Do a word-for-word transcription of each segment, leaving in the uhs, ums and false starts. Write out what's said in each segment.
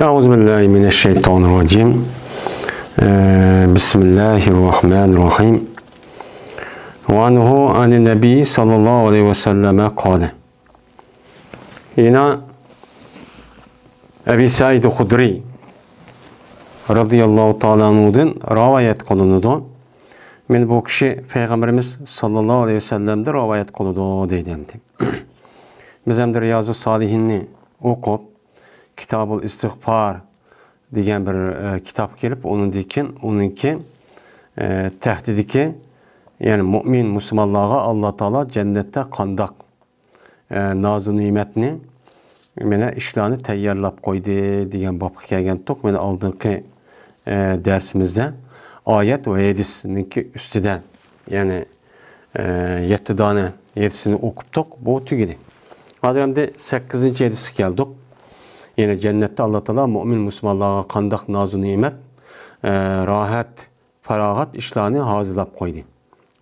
أعوذ بالله من الشيطان الرجيم. بسم الله الرحمن الرحيم. وعنه عن النبي صلى الله عليه وسلم قال. يەنە ئەبى سەئىد خۇدرى رەزىياللاھۇ تائالا ئەنھۇدىن رىۋايەت قىلىنىدۇ. مانا بۇ كىشى پەيغەمبىرىمىز ساللاللاھۇ ئەلەيھى ۋەسەللەمدىن رىۋايەت قىلىدۇ دەيدۇ ئەمدى. بىز ئەمدى رىيازۇس سالىھىننى ئوقۇپ، كىتابۇل ئىستىغپار دېگەن بىر، ئە، كىتابقا كېلىپ، ئۇنىڭدىن كېيىن ئۇنىڭكى، ئە، تەھتىدىكى، يەنى مۇئمىن مۇسۇلمانلارغا ئاللا تائالا جەننەتتە قانداق، ئە، نازۇ نېمەتنى، مانا ئىشلارنى تەييارلاپ قويدى دېگەن بابقا كەلگەنتۇق. مانا ئالدىنقى، ئە، دەرسىمىزدە ئايەت ۋە ھەدىسنىڭكى ئۈستىدە، يەنى ئە، يەتتە دانە ھەدىسنى ئوقۇپتۇق، بۇ تۈگىدى. ھازىر ئەمدى سەككىزىنچى ھەدىسكە كەلدۇق. يەنى جەننەتتە ئاللا تائالا مۇئمىن مۇسۇلمانلارغا قانداق نازۇ نېمەت، ئە، راھەت، پاراغەت ئىشلارنى ھازىرلاپ قويدى.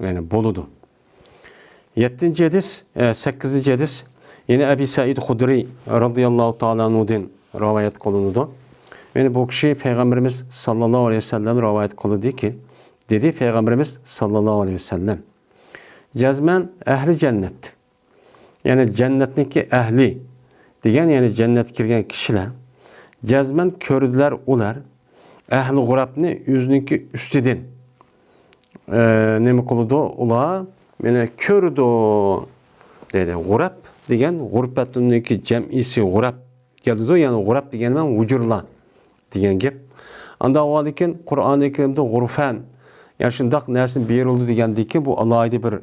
يەنى بولىدۇ. يەتتىنچى ھەدىس، ئە، سەككىزىنچى ھەدىس يەنە ئەبى سەئىد خۇدرى رەزىياللاھۇ تائالا ئەنھۇدىن رىۋايەت قىلىنىدۇ. يەنى بۇ كىشى پەيغەمبىرىمىز ساللاللاھۇ ئەلەيھى ۋەسەللەم رىۋايەت قىلدىكى، دېدى پەيغەمبىرىمىز ساللاللاھۇ ئەلەيھى ۋەسەللەم. جەزمەن ئەھلى جەننەت. يەنى جەننەتنىڭكى ئەھلى دېگەن، يەنى جەننەتكە كىرگەن كىشىلەر. جەزمەن كۆردىلەر ئۇلار ئەھلى غۇرەپنى ئۆزىنىڭكى ئۈستىدىن. ئە، نېمە قىلىدۇ ئۇلار؟ مانا كۆرىدۇ دېدى. غۇرەپ دېگەن غۇرپەتنىڭكى جەمئىسى غۇرەپ. كېلىدۇ، يەنى غۇرەپ دېگەن مەن ھۇجرىلار دېگەن گەپ. ئاندا ئۇنىڭدىن كېيىن قۇرئانى كەرىمدە غۇرفەن، يەنى شۇنداق نەرسە بېرىلدى دېگەندىن كېيىن بۇ ئالاھىدە بىر،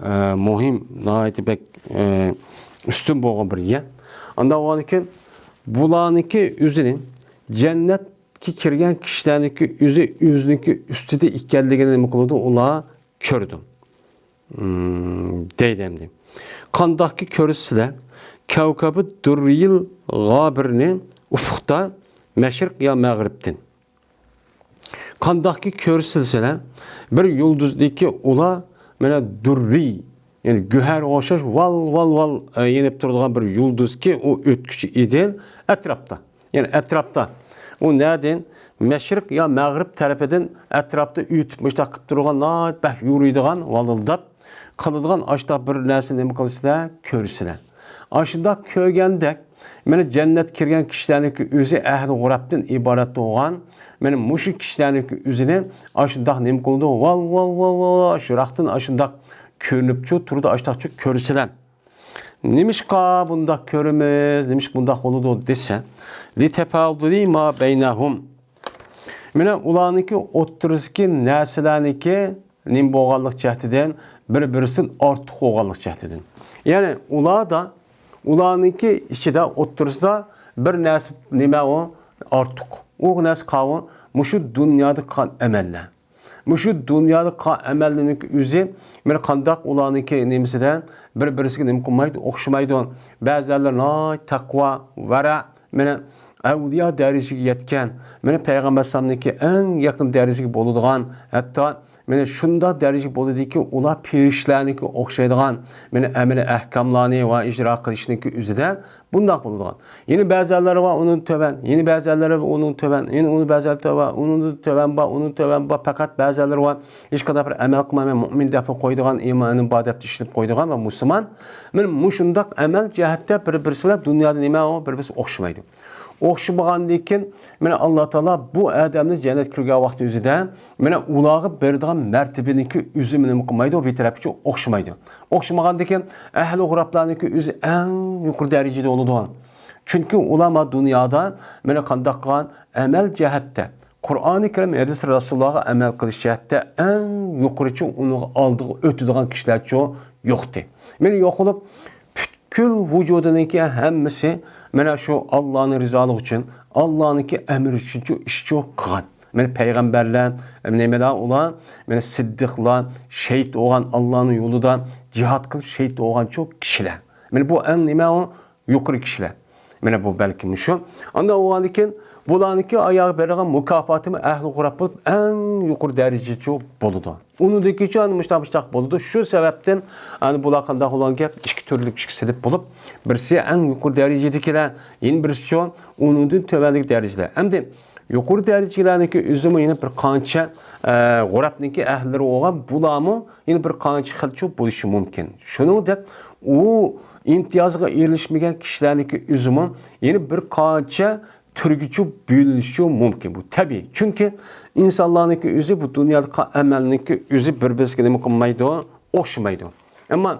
ئە، مۇھىم، ناھايىتى بەك، ئە، ئۈستۈن بولغان بىر گەپ. ئاندا ئۇنىڭدىن كېيىن بۇلارنىڭكى ئۆزىنى جەننەتكە كىرگەن كىشىلەرنىڭكى ئۆزى ئۆزىنىڭكى ئۈستىدە ئىكەنلىكىنى نېمە قىلىدۇ؟ ئۇلار كۆرىدۇ. مم، دەيدۇ ئەمدى. قانداقكى كۆرسىلە، كەۋكەبى دۇررىيىل غابىرنى ئۇفۇقتا مەشرىق يا مەغرىبتىن. قانداقكى كۆرسىلسىلە، بىر يۇلدۇزدىكى ئۇلار، مانا دۇررىي، يەنى گۆھەرگە ئوخشاش ۋال، ۋال، ۋال، ئە، يېنىپ تۇرىدىغان بىر يۇلدۇزكى ئۇ ئۆتكۈچى ئىدىل ئەتراپتا. يەنى ئەتراپتا. ئۇ نەدىن؟ مەشرىق يا مەغرىب تەرىپىدىن ئەتراپتا ئۆتۈپ مۇشتاق قىلىپ تۇرغان، ناھايىتى بەك يورۇيدىغان، ۋالىلداپ قىلىدىغان ئاشتاق بىر نەرسە نېمە قىلىسىلەر؟ كۆرىسىلەر. ئاشۇنداق كۆرگەندەك، مانا جەننەتكە كىرگەن كىشىلەرنىڭكى ئۆزى ئەھلى غۇرەپتىن ئىبارەت بولغان، مانا مۇشۇ كىشىلەرنىڭكى ئۆزىنى ئاشۇنداق نېمە قىلىدۇ؟ ۋال، ۋال، ۋال، ۋال، ۋال، شۇراقتىن ئاشۇنداق كۆرۈنۈپچۇ تۇرىدۇ، ئاشتاقچۇ كۆرىسىلەر. نېمىشقا بۇنداق كۆرىمىز، نېمىشقا بۇنداق بولىدۇ دېسە، لىتەپاۋۇلى ما بەينەھۇم. مانا ئۇلارنىڭكى ئوتتۇرىسىدىكى نەرسىلەرنىڭكى نېمە بولغانلىق جەھىتىدىن، بىر-بىرسىدىن ئارتۇق بولغانلىق جەھىتىدىن. يەنى ئۇلاردا، ئۇلارنىڭكى ئىچىدە، ئوتتۇرىسىدا بىر نەرسە، نېمە ئۇ؟ ئارتۇق. ئۇ نەرسە قاۋۇ؟ مۇشۇ دۇنيادا قىلغان ئەمەللەر. مۇشۇ دۇنيادا قىلغان ئەمەللىرىنىڭكى ئۆزى، مانا قانداق ئۇلارنىڭكى نېمىسىدە بىر-بىرسىگە نېمە قىلمايدۇ، ئوخشىمايدۇ. بەزىلەر ناھايىتى تەقۋا، ۋەرە، مانا ئەۋلىيا دەرىجىگە يەتكەن، مانا پەيغەمبەر ئەلەيھىسسالامنىڭكى ئەڭ يېقىن دەرىجىگە بولىدىغان، ھەتتا مانا شۇنداق دەرىجىگە بولىدۇكى، ئۇلار پەرىشتىلەرنىڭكى ئوخشايدىغان، مانا ئەمەلىي ئەھكاملارنى ۋە ئىجرا قىلىشنىڭكى ئۆزىدە بۇنداق بولىدىغان. يەنە بەزىلەر بار ئۇنىڭدىن تۆۋەن، يەنە بەزىلەر بار ئۇنىڭدىن تۆۋەن، يەنە ئۇنىڭ بەزىلەر تۆۋەن، ئۇنىڭدىن تۆۋەن بار، ئۇنىڭدىن تۆۋەن بار. پەقەت بەزىلەر بار، ھېچقانداق بىر ئەمەل قىلمايمەن، مۇئمىن دەپلا قويىدىغان، ئىمانىم بار دەپ ئىشلىنىپ قويىدىغان ۋە مۇسۇلمان. مانا مۇشۇنداق ئەمەل جەھەتتە بىر-بىرسى بىلەن دۇنيادا نېمە ئۇ، بىر-بىرسى ئوخشىمايدۇ. ئوخشىمىغاندىكىن، مانا ئاللا تائالا بۇ ئادەمنى جەننەتكە كىرگەن ۋاقتى ئۆزىدە، مانا ئۇلارغا بېرىدىغان مەرتىبىنىڭكى ئۆزى نېمە قىلمايدۇ، بىر تەرەپكىچە ئوخشىمايدۇ. ئوخشىمىغاندىكىن، ئەھلى غۇرەپلارنىڭكى ئۆزى ئەڭ يۇقىرى دەرىجىدە بولىدۇ. چۈنكى ئۇلار ما دۇنيادا مانا قانداق قىلغان ئەمەل جەھەتتە، قۇرئانى كەرىم، ھەدىس رەسۇلۇللاھقا ئەمەل قىلىش جەھەتتە ئەڭ يۇقىرىچە ئۇنىڭ ئالدىغا ئۆتىدىغان كىشىلەرچۇ يوقتى. مانا يوقىلىپ، پۈتكۈل ۋۇجۇدىنىڭكى ھەممىسى مانا شۇ ئاللانىڭ رىزالىقى ئۈچۈن، ئاللانىڭكى ئەمرى ئۈچۈنچۇ ئىشچۇ قىلغان. مانا پەيغەمبەرلەر، نېمىلەر ئۇلار؟ مانا سىددىقلار، شېھىت بولغان ئاللانىڭ يولىدا جىھاد قىلىپ شېھىت بولغانچۇ كىشىلەر. مانا بۇ ئەڭ نېمە ئۇ؟ يۇقىرى كىشىلەر. مانا بۇ بەلكىم شۇ. ئاندىن ئۇنىڭدىن كېيىن بۇلارنىڭكى ئاياغى بېرىدىغان مۇكاپاتىمۇ ئەھلى غۇرەپ بولۇپ، ئەڭ يۇقىرى دەرىجىچۇ بولىدۇ. ئۇنىڭدىكىچۇ ئەنە مۇشتاق مۇشتاق بولىدۇ. شۇ سەۋەبتىن ئەنە بۇلار قانداق بولغان گەپ، ئىككى تۈرلۈك ئىككى سىنىپ بولۇپ، بىرسى ئەڭ يۇقىرى دەرىجىدىكىلەر، يەنە بىرسىچۇ ئۇنىڭدىن تۆۋەندىكى دەرىجىلەر. ئەمدى يۇقىرى دەرىجىلەرنىڭكى ئۆزىمۇ يەنە بىر قانچە، ئە، غۇرەپنىڭكى ئەھلىلىرى بولغان، بۇلارمۇ يەنە بىر قانچە خىلچۇ بولۇشى مۇمكىن. شۇنىڭدەك ئۇ ئىمتىيازغا ئېرىشمىگەن كىشىلەرنىڭكى ئۆزىمۇ يەنە بىر قانچە تۈرگىچۇ بۆلۈنۈشى مۇمكىن. بۇ تەبىئىي. چۈنكى ئىنسانلارنىڭكى ئۆزى بۇ دۇنيادا قىلغان ئەمەلنىڭكى ئۆزى بىر-بىرسىگە نېمە قىلمايدۇ؟ ئوخشىمايدۇ. ئەمما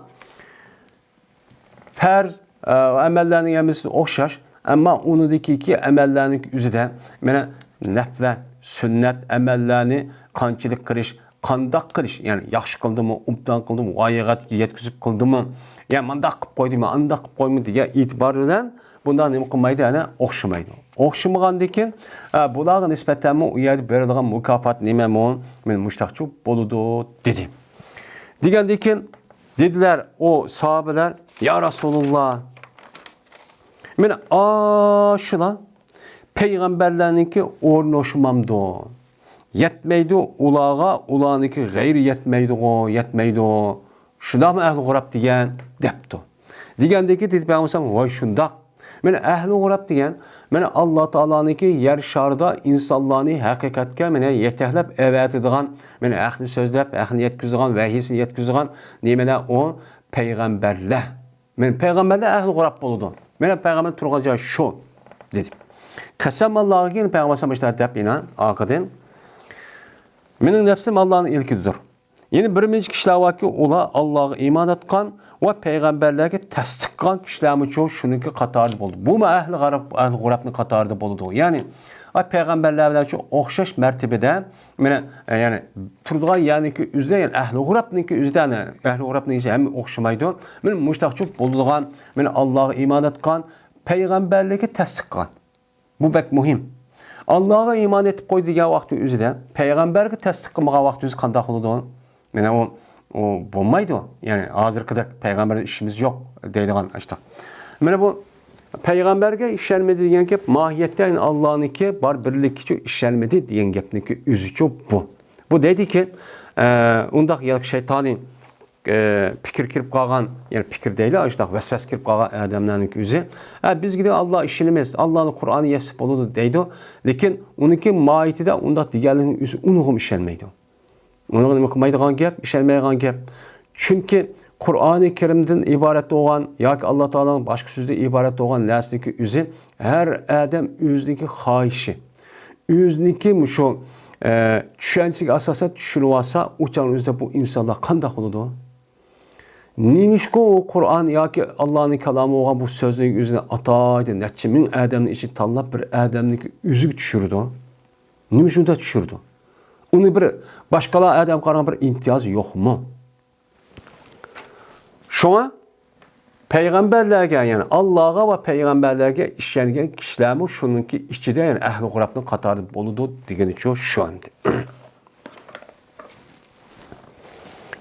پەرز، ئە، ئەمەللەرنىڭ ھەممىسى ئوخشاش. ئەمما ئۇنىڭدىكى ئەمەللەرنىڭ ئۆزىدە، مانا، نەپلەر، سۈننەت ئەمەللەرنى قانچىلىك قىلىش، قانداق قىلىش، يەنى ياخشى قىلدىمۇ، ئوبدان قىلدىمۇ، غايىگە يەتكۈزۈپ قىلدىمۇ، يا مانداق قىلىپ قويدىمۇ، ئانداق قىلىپ قويدىمۇ دېگەن ئېتىبار بىلەن بۇنداق نېمە قىلمايدۇ، يەنى ئوخشىمايدۇ. ئوخشىمىغاندىن كېيىن، ئە، بۇلارغا نىسبەتەنمۇ ئۇ يەردە بېرىدىغان مۇكاپات نېمىمۇ، مانا مۇشتاقچۇ بولىدۇ، دېدى. دېگەندىن كېيىن دېدىلەر ئۇ ساھابىلەر، يا رەسۇلۇللا، مانا ئاشۇلار پەيغەمبەرلەرنىڭكى ئورنى ئوخشىمامدۇ؟ يەتمەيدۇ ئۇلارغا، ئۇلارنىڭكى غەيرى يەتمەيدىغۇ، يەتمەيدۇ. شۇنداقمۇ ئەھلى غۇراب دېگەن؟ دەپتۇ. دېگەندىكى دېدى پەيغەمبەر، ۋاي شۇنداق. مانا ئەھلى غۇراب دېگەن، مانا ئاللا تائالانىڭكى يەر شارىدا ئىنسانلارنى ھەقىقەتكە مانا يېتەكلەپ ئەۋەتىدىغان، مانا ھەقنى سۆزلەپ، ھەقنى يەتكۈزىدىغان، ۋەھىيسىنى يەتكۈزىدىغان نېمىلەر ئۇ؟ پەيغەمبەرلەر. مانا پەيغەمبەرلەر ئەھلى غۇراب بولىدۇ. مانا پەيغەمبەر تۇرغان جاي شۇ، دېدى. قەسەم ئاللاغا كېيىن پەيغەمبەر ئەلەيھىسسالام ئىشتە دەپ يەنە ئارقىدىن، مېنىڭ نەپسىم ئاللانىڭ ئىلكىدىدۇر. يەنە بىر نەچچە كىشىلەر باركى، ئۇلار ئاللاغا ئىمان ئېيتقان ۋە پەيغەمبەرلەرگە تەستىق قىلغان كىشىلەرمۇچۇ شۇنىڭكى قاتارىدا بولىدۇ. بۇمۇ ئەھلى غەرەب، ئەھلى غۇرابنىڭ قاتارىدا بولىدۇ. يەنى، ئا، پەيغەمبەرلەر بىلەن شۇ ئوخشاش مەرتىبىدە، مانا، ئە، يەنى تۇرىدىغان يەرنىڭكى ئۆزىدە، يەنى ئەھلى غۇرابنىڭكى ئۆزىدە، يەنى ئەھلى غۇرابنىڭ ئىچى ھەممە ئوخشىمايدۇ. مانا مۇشتاقچۇ بولىدىغان، مانا ئاللاغا ئىمان ئېيتقان، پەيغەمبەرلىككە تەستىق قىلغان. بۇ بەك مۇھىم. ئاللاغا ئىمان ئېيتىپ قوي دېگەن ۋاقتى ئۆزىدە، پەيغەمبەرگە تەستىق قىلمىغان ۋاقتى ئۆزى قانداق بولىدۇ؟ مانا ئۇ، ئۇ بولمايدۇ. يەنى ھازىرقىدەك پەيغەمبەردىن ئىشىمىز يوق دەيدىغان ئاشتاق. مانا بۇ پەيغەمبەرگە ئىشەنمىدى دېگەن گەپ ماھىيەتتە يەنى ئاللانىڭكى بار بىرلىكىچۇ ئىشەنمىدى دېگەن گەپنىڭكى ئۆزىچۇ بۇ. بۇ دەيدىكى، ئە، ئۇنداق ياكى شەيتانىي ئە، پىكىر كىرىپ قالغان، يەنى پىكىر دەيلى، ئاشۇنداق ۋەسۋەسە كىرىپ قالغان ئادەملەرنىڭ ئۆزى، ئە، بىزگە ئاللا ئىشىنىمىز، ئاللانىڭ قۇرئانى يەتسە بولىدۇ دەيدۇ. لېكىن ئۇنىڭكى ماھىيىتىدە ئۇنداق دېگەنلىكىنىڭ ئۆزى ئۇنىڭغىمۇ ئىشەنمەيدۇ. ئۇنىڭغا نېمە قىلمايدىغان گەپ، ئىشەنمەيدىغان گەپ. چۈنكى قۇرئانى كەرىمدىن ئىبارەت بولغان ياكى ئاللا تائالانىڭ باشقا سۆزىدىن ئىبارەت بولغان نەرسىنىڭكى ئۆزى ھەر ئادەم ئۆزىنىڭكى خاھىشى، ئۆزىنىڭكى مۇشۇ، ئە، چۈشەنچىسىگە ئاساسەن چۈشۈرۈۋالسا، ئۇ چاغنىڭ ئۆزىدە بۇ ئىنسانلار قانداق بولىدۇ؟ نېمىشقا ئۇ قۇرئان ياكى ئاللانىڭ كالامى بولغان بۇ سۆزنىڭ ئۆزىنى ئاتايىتى نەچچە مىڭ ئادەمنىڭ ئىچىدە تاللاپ بىر ئادەمنىڭكى ئۆزىگە چۈشۈرىدۇ؟ نېمە شۇنداق چۈشۈرىدۇ؟ ئۇنى بىر باشقىلار ئادەمگە قارىغان بىر ئىمتىيازى يوقمۇ؟ شۇڭا پەيغەمبەرلەرگە، يەنى ئاللاغا ۋە پەيغەمبەرلەرگە ئىشەنگەن كىشىلەرمۇ شۇنىڭكى ئىچىدە، يەنى ئەھلى غۇرابنىڭ قاتارىدا بولىدۇ دېگىنىچۇ شۇ ئەمدى.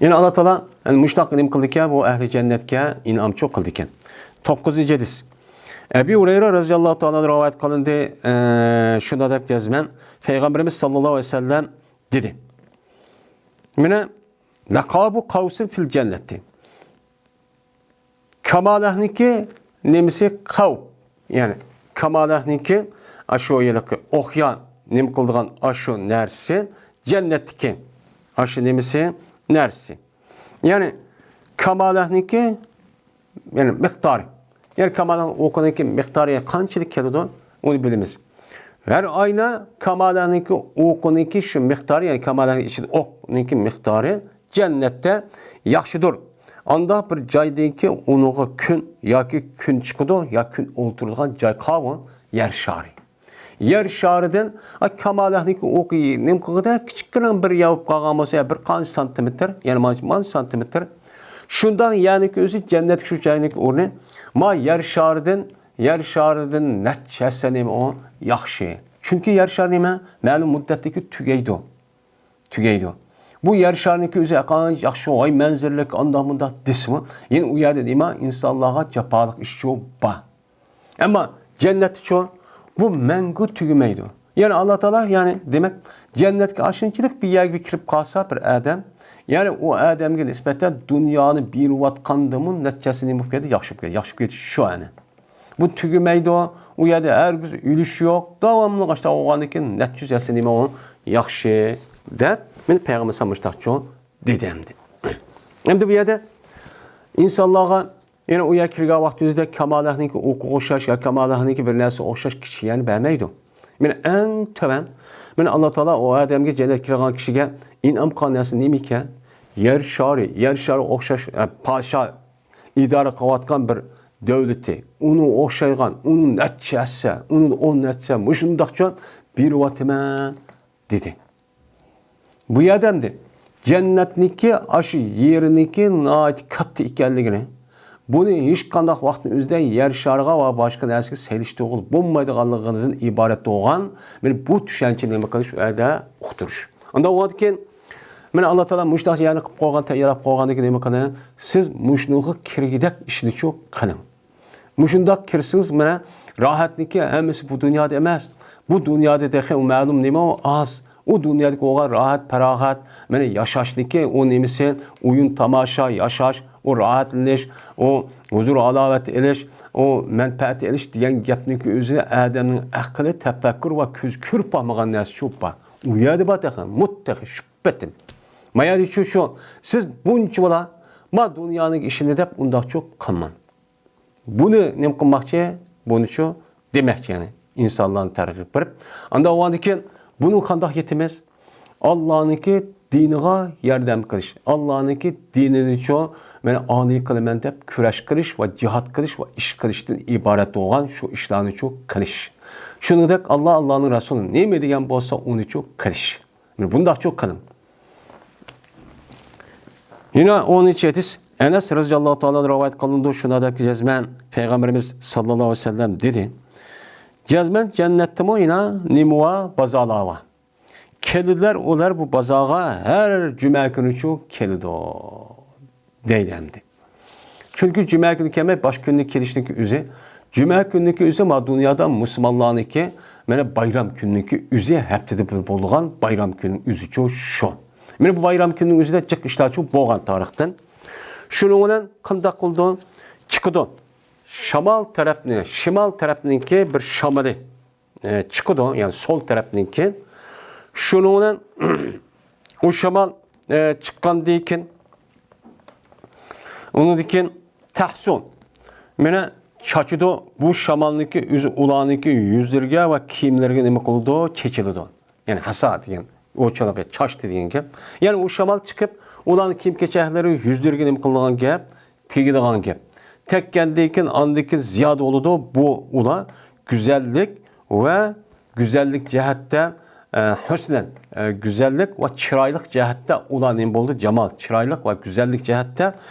يەنى ئاللا تائالا، يەنى مۇشۇنداق نېمە قىلدىكەن، بۇ ئەھلى جەننەتكە ئىنئامچۇ قىلدىكەن. توققۇزىنچى ھەدىس. ئەبى ھۇرەيرە رەزىياللاھۇ تائالا رىۋايەت قىلىندى. ئە، شۇنداق دەپ يازىمەن. پەيغەمبىرىمىز ساللاللاھۇ ئەلەيھى ۋەسەللەم دېدى. مانا، لەقابۇ قەۋسىن فىل جەننەتى. كامالەھنىڭكى نېمىسى قەۋ؟ يەنى كامالەھنىڭكى ئاشۇ ھېلىقى ئوقيا نېمە قىلىدىغان ئاشۇ نەرسىسى، جەننەتتىكى ئاشۇ نېمىسى، نەرسىسى. يەنى كامالەھنىڭكى، يەنى مىقدارى. يەنى كامالەھنىڭ ئوقىنىڭكى مىقدارى قانچىلىك كېلىدۇ، ئۇنى بىلىمىز. ھەر ئاينا كامالەھنىڭكى ئوقىنىڭكى شۇ مىقدارى، يەنى كامالەھنىڭ ئىچىدە ئوقنىڭكى مىقدارى جەننەتتە ياخشىدۇر. ئانداق بىر جايدىنكى ئۇنىڭغا كۈن ياكى كۈن چىقىدۇ، يا كۈن ئولتۇرىدىغان جاي قاۋۇ يەر شارى. يەر شارىدىن، ئا، كامالەھنىڭكى ئوقى نېمە قىلغۇدەك كىچىككىنە بىر ياۋۇپ قالغان بولسا، يا بىر قانچە سانتىمېتىر، يەنى مانا، مانا سانتىمېتىر. شۇنداق يەرنىڭكى ئۆزى جەننەتكە شۇ جاينىڭكى ئورنى، ما يەر شارىدىن، يەر شارىدىن نەچچە ھەسسە نېمە ئۇ ياخشى. چۈنكى يەر شارى نېمە؟ مەلۇم مۇددەتتىكى تۈگەيدۇ. تۈگەيدۇ. بۇ يەر شارىنىڭكى ئۆزى قانچە ياخشى، ۋاي مەنزىرىلىك، ئانداق مۇنداق دېسىمۇ، يەنە ئۇ يەردە نېمە؟ ئىنسانلارغا جاپالىق ئىشچۇ بار. ئەمما جەننەتتىچۇ؟ بۇ مەڭگۈ تۈگىمەيدۇ. يەنى ئاللا تائالا، يەنى دېمەك، جەننەتكە ئاشۇنچىلىك بىر يەرگە كىرىپ قالسا بىر ئادەم، يەنى ئۇ ئادەمگە نىسبەتەن دۇنيانى بېرىۋاتقاندىمۇ نەچچە ھەسسە نېمە بولۇپ كېتىدۇ؟ ياخشى بولۇپ كېتىدۇ. ياخشى بولۇپ كېتىش شۇ، يەنى. بۇ تۈگىمەيدۇ. ئۇ يەردە ھەرگىز ئۆلۈش يوق. داۋاملىق ئاشۇنداق بولغاندىن كېيىن نەچچە يۈز ھەسسە نېمە ئۇ ياخشى، دەپ مېنى پەيغەمبەر ئەلەيھىسسالام مۇشۇنداقچۇ دېدى ئەمدى. ئەمدى بۇ يەردە ئىنسانلارغا يەنە ئۇ يەرگە كىرگەن ۋاقتىمىزدا كامالەتنىڭكى ئوقىغا ئوخشاش يا كامالەتنىڭكى بىر نەرسىگە ئوخشاش كىشى يەنە بەرمەيدۇ. مانا ئەڭ تۆۋەن، مانا ئاللا تائالا ئۇ ئادەمگە، جەننەتكە كىرگەن كىشىگە ئىنئام قىلغان نەرسە نېمىكەن؟ يەر شارى، يەر شارىغا ئوخشاش، ئە، پادىشاھ ئىدارە قىلىۋاتقان بىر دۆلىتى، ئۇنىڭغا ئوخشايدىغان، ئۇنىڭ نەچچە ھەسسە، ئۇنىڭ ئون نەچچە، مۇشۇنداقچە بېرىۋاتىمەن، دېدى. بۇ يەردە ئەمدى جەننەتنىڭكى ئاشۇ يېرىنىڭكى ناھايىتى كاتتا ئىكەنلىكىنى، بۇنى ھېچقانداق ۋاقىتنىڭ ئۆزىدە يەر شارىغا ۋە باشقا نەرسىگە سېلىشتۇرغىلى بولمايدىغانلىقىدىن ئىبارەت بولغان، مانا بۇ چۈشەنچىنى نېمە قىلىش، ئۇ يەردە ئۇقتۇرۇش. ئاندىن ئۇنىڭدىن كېيىن، مانا ئاللا تائالا مۇشۇنداق يەرنى قىلىپ قويغان، تەييارلاپ قويغاندىن كېيىن نېمە قىلىڭ؟ سىز مۇشۇنىڭغا كىرگۈدەك ئىشنىچۇ قىلىڭ. مۇشۇنداق كىرسىڭىز، مانا، راھەتنىڭكى ھەممىسى بۇ دۇنيادا ئەمەس. بۇ دۇنيادا تېخى مەلۇم نېمە ئۇ ئاز. ئۇ دۇنيادىكى بولغان راھەت، پاراغەت، مانا، ياشاشنىڭكى ئۇ نېمىسى، ئويۇن، تاماشا، ياشاش، ئۇ راھەتلىنىش، ئۇ ھۇزۇر، ھالاۋەت ئېلىش، ئۇ مەنپەئەت ئېلىش دېگەن گەپنىڭكى ئۆزى ئادەمنىڭ ئەقلى، تەپەككۇر ۋە كۆزى كۆرۈپ باقمىغان نەرسە شۇ بار. ئۇ يەردە بار تېخى، مۇت تېخى شۈبھىتىم. ما يەردىچۇ شۇ، سىز بۇنچە بالا، ما دۇنيانىڭ ئىشىنى دەپ ئۇنداقچۇ قىلماڭ. بۇنى نېمە قىلماقچى؟ بۇنىچۇ دېمەكچى، يەنى ئىنسانلارنى تەرغىب بېرىپ. ئاندىن ئۇنىڭدىن كېيىن بۇنى قانداق يېتىمىز؟ ئاللانىڭكى دىنىغا ياردەم قىلىش، ئاللانىڭكى دىنىنىچۇ مەن ئالىي قىلىمەن دەپ كۈرەش قىلىش ۋە جىھاد قىلىش ۋە ئىش قىلىشتىن ئىبارەت بولغان شۇ ئىشلارنىچۇ قىلىش. شۇنىڭدەك ئاللا، ئاللانىڭ رەسۇلى نېمە دېگەن بولسا ئۇنىچۇ قىلىش. مانا بۇنداقچۇ قىلىڭ. يەنە ئونىنچى ھەدىس، ئەنەس رەزىياللاھۇ تائالا رىۋايەت قىلىنىدۇ، شۇنىڭدەك جەزمەن پەيغەمبىرىمىز ساللاللاھۇ ئەلەيھى ۋەسەللەم دېدى، جەزمەن جەننەتتىمۇ يەنە نېمە بار؟ بازارلار بار. كېلىدىلەر ئۇلار بۇ بازارغا ھەر جۈمە كۈنىچۇ كېلىدۇ، دەيدۇ ئەمدى. چۈنكى جۈمە كۈنى كەلمەي، باشقا كۈنى كېلىشنىڭكى ئۆزى، جۈمە كۈنىنىڭكى ئۆزى ما دۇنيادا مۇسۇلمانلارنىڭكى، مانا، بايرام كۈنىنىڭكى ئۆزى، ھەپتىدە بىر بولىدىغان بايرام كۈنىنىڭ ئۆزىچۇ شۇ. مانا بۇ بايرام كۈنىنىڭ ئۆزىدە جىق ئىشلارچۇ بولغان تارىختىن. شۇنىڭ بىلەن قانداق قىلىدۇ؟ چىقىدۇ. شامال تەرەپنى، شىمال تەرەپنىڭكى بىر شامىلى، ئە، چىقىدۇ، يەنى سول تەرەپنىڭكى. شۇنىڭ بىلەن ئۇ شامال، ئە، چىققاندىن كېيىن، ئۇنىڭدىن كېيىن تەھسۇ، مانا، چاچىدۇ. بۇ شامالنىڭكى ئۆزى ئۇلارنىڭكى يۈزلىرىگە ۋە كىيىملىرىگە نېمە قىلىدۇ؟ چېچىلىدۇ. يەنى ھاسا دېگەن، ئوچۇلۇقى چاچتى دېگەن گەپ. يەنى ئۇ شامال چىقىپ، ئۇلارنىڭ كىيىم-كېچەكلىرى يۈزلىرىگە نېمە قىلىدىغان گەپ؟ تېگىدىغان گەپ. تەگكەندىن كېيىن، ئاندىن كېيىن زىيادە بولىدۇ. بۇ ئۇلار گۈزەللىك ۋە گۈزەللىك جەھەتتە، ئە، ھۆسنەن، ئە، گۈزەللىك ۋە چىرايلىق جەھەتتە ئۇلار نېمە بولىدۇ؟ جامال، چىرايلىق ۋە گۈزەللىك جەھەتتە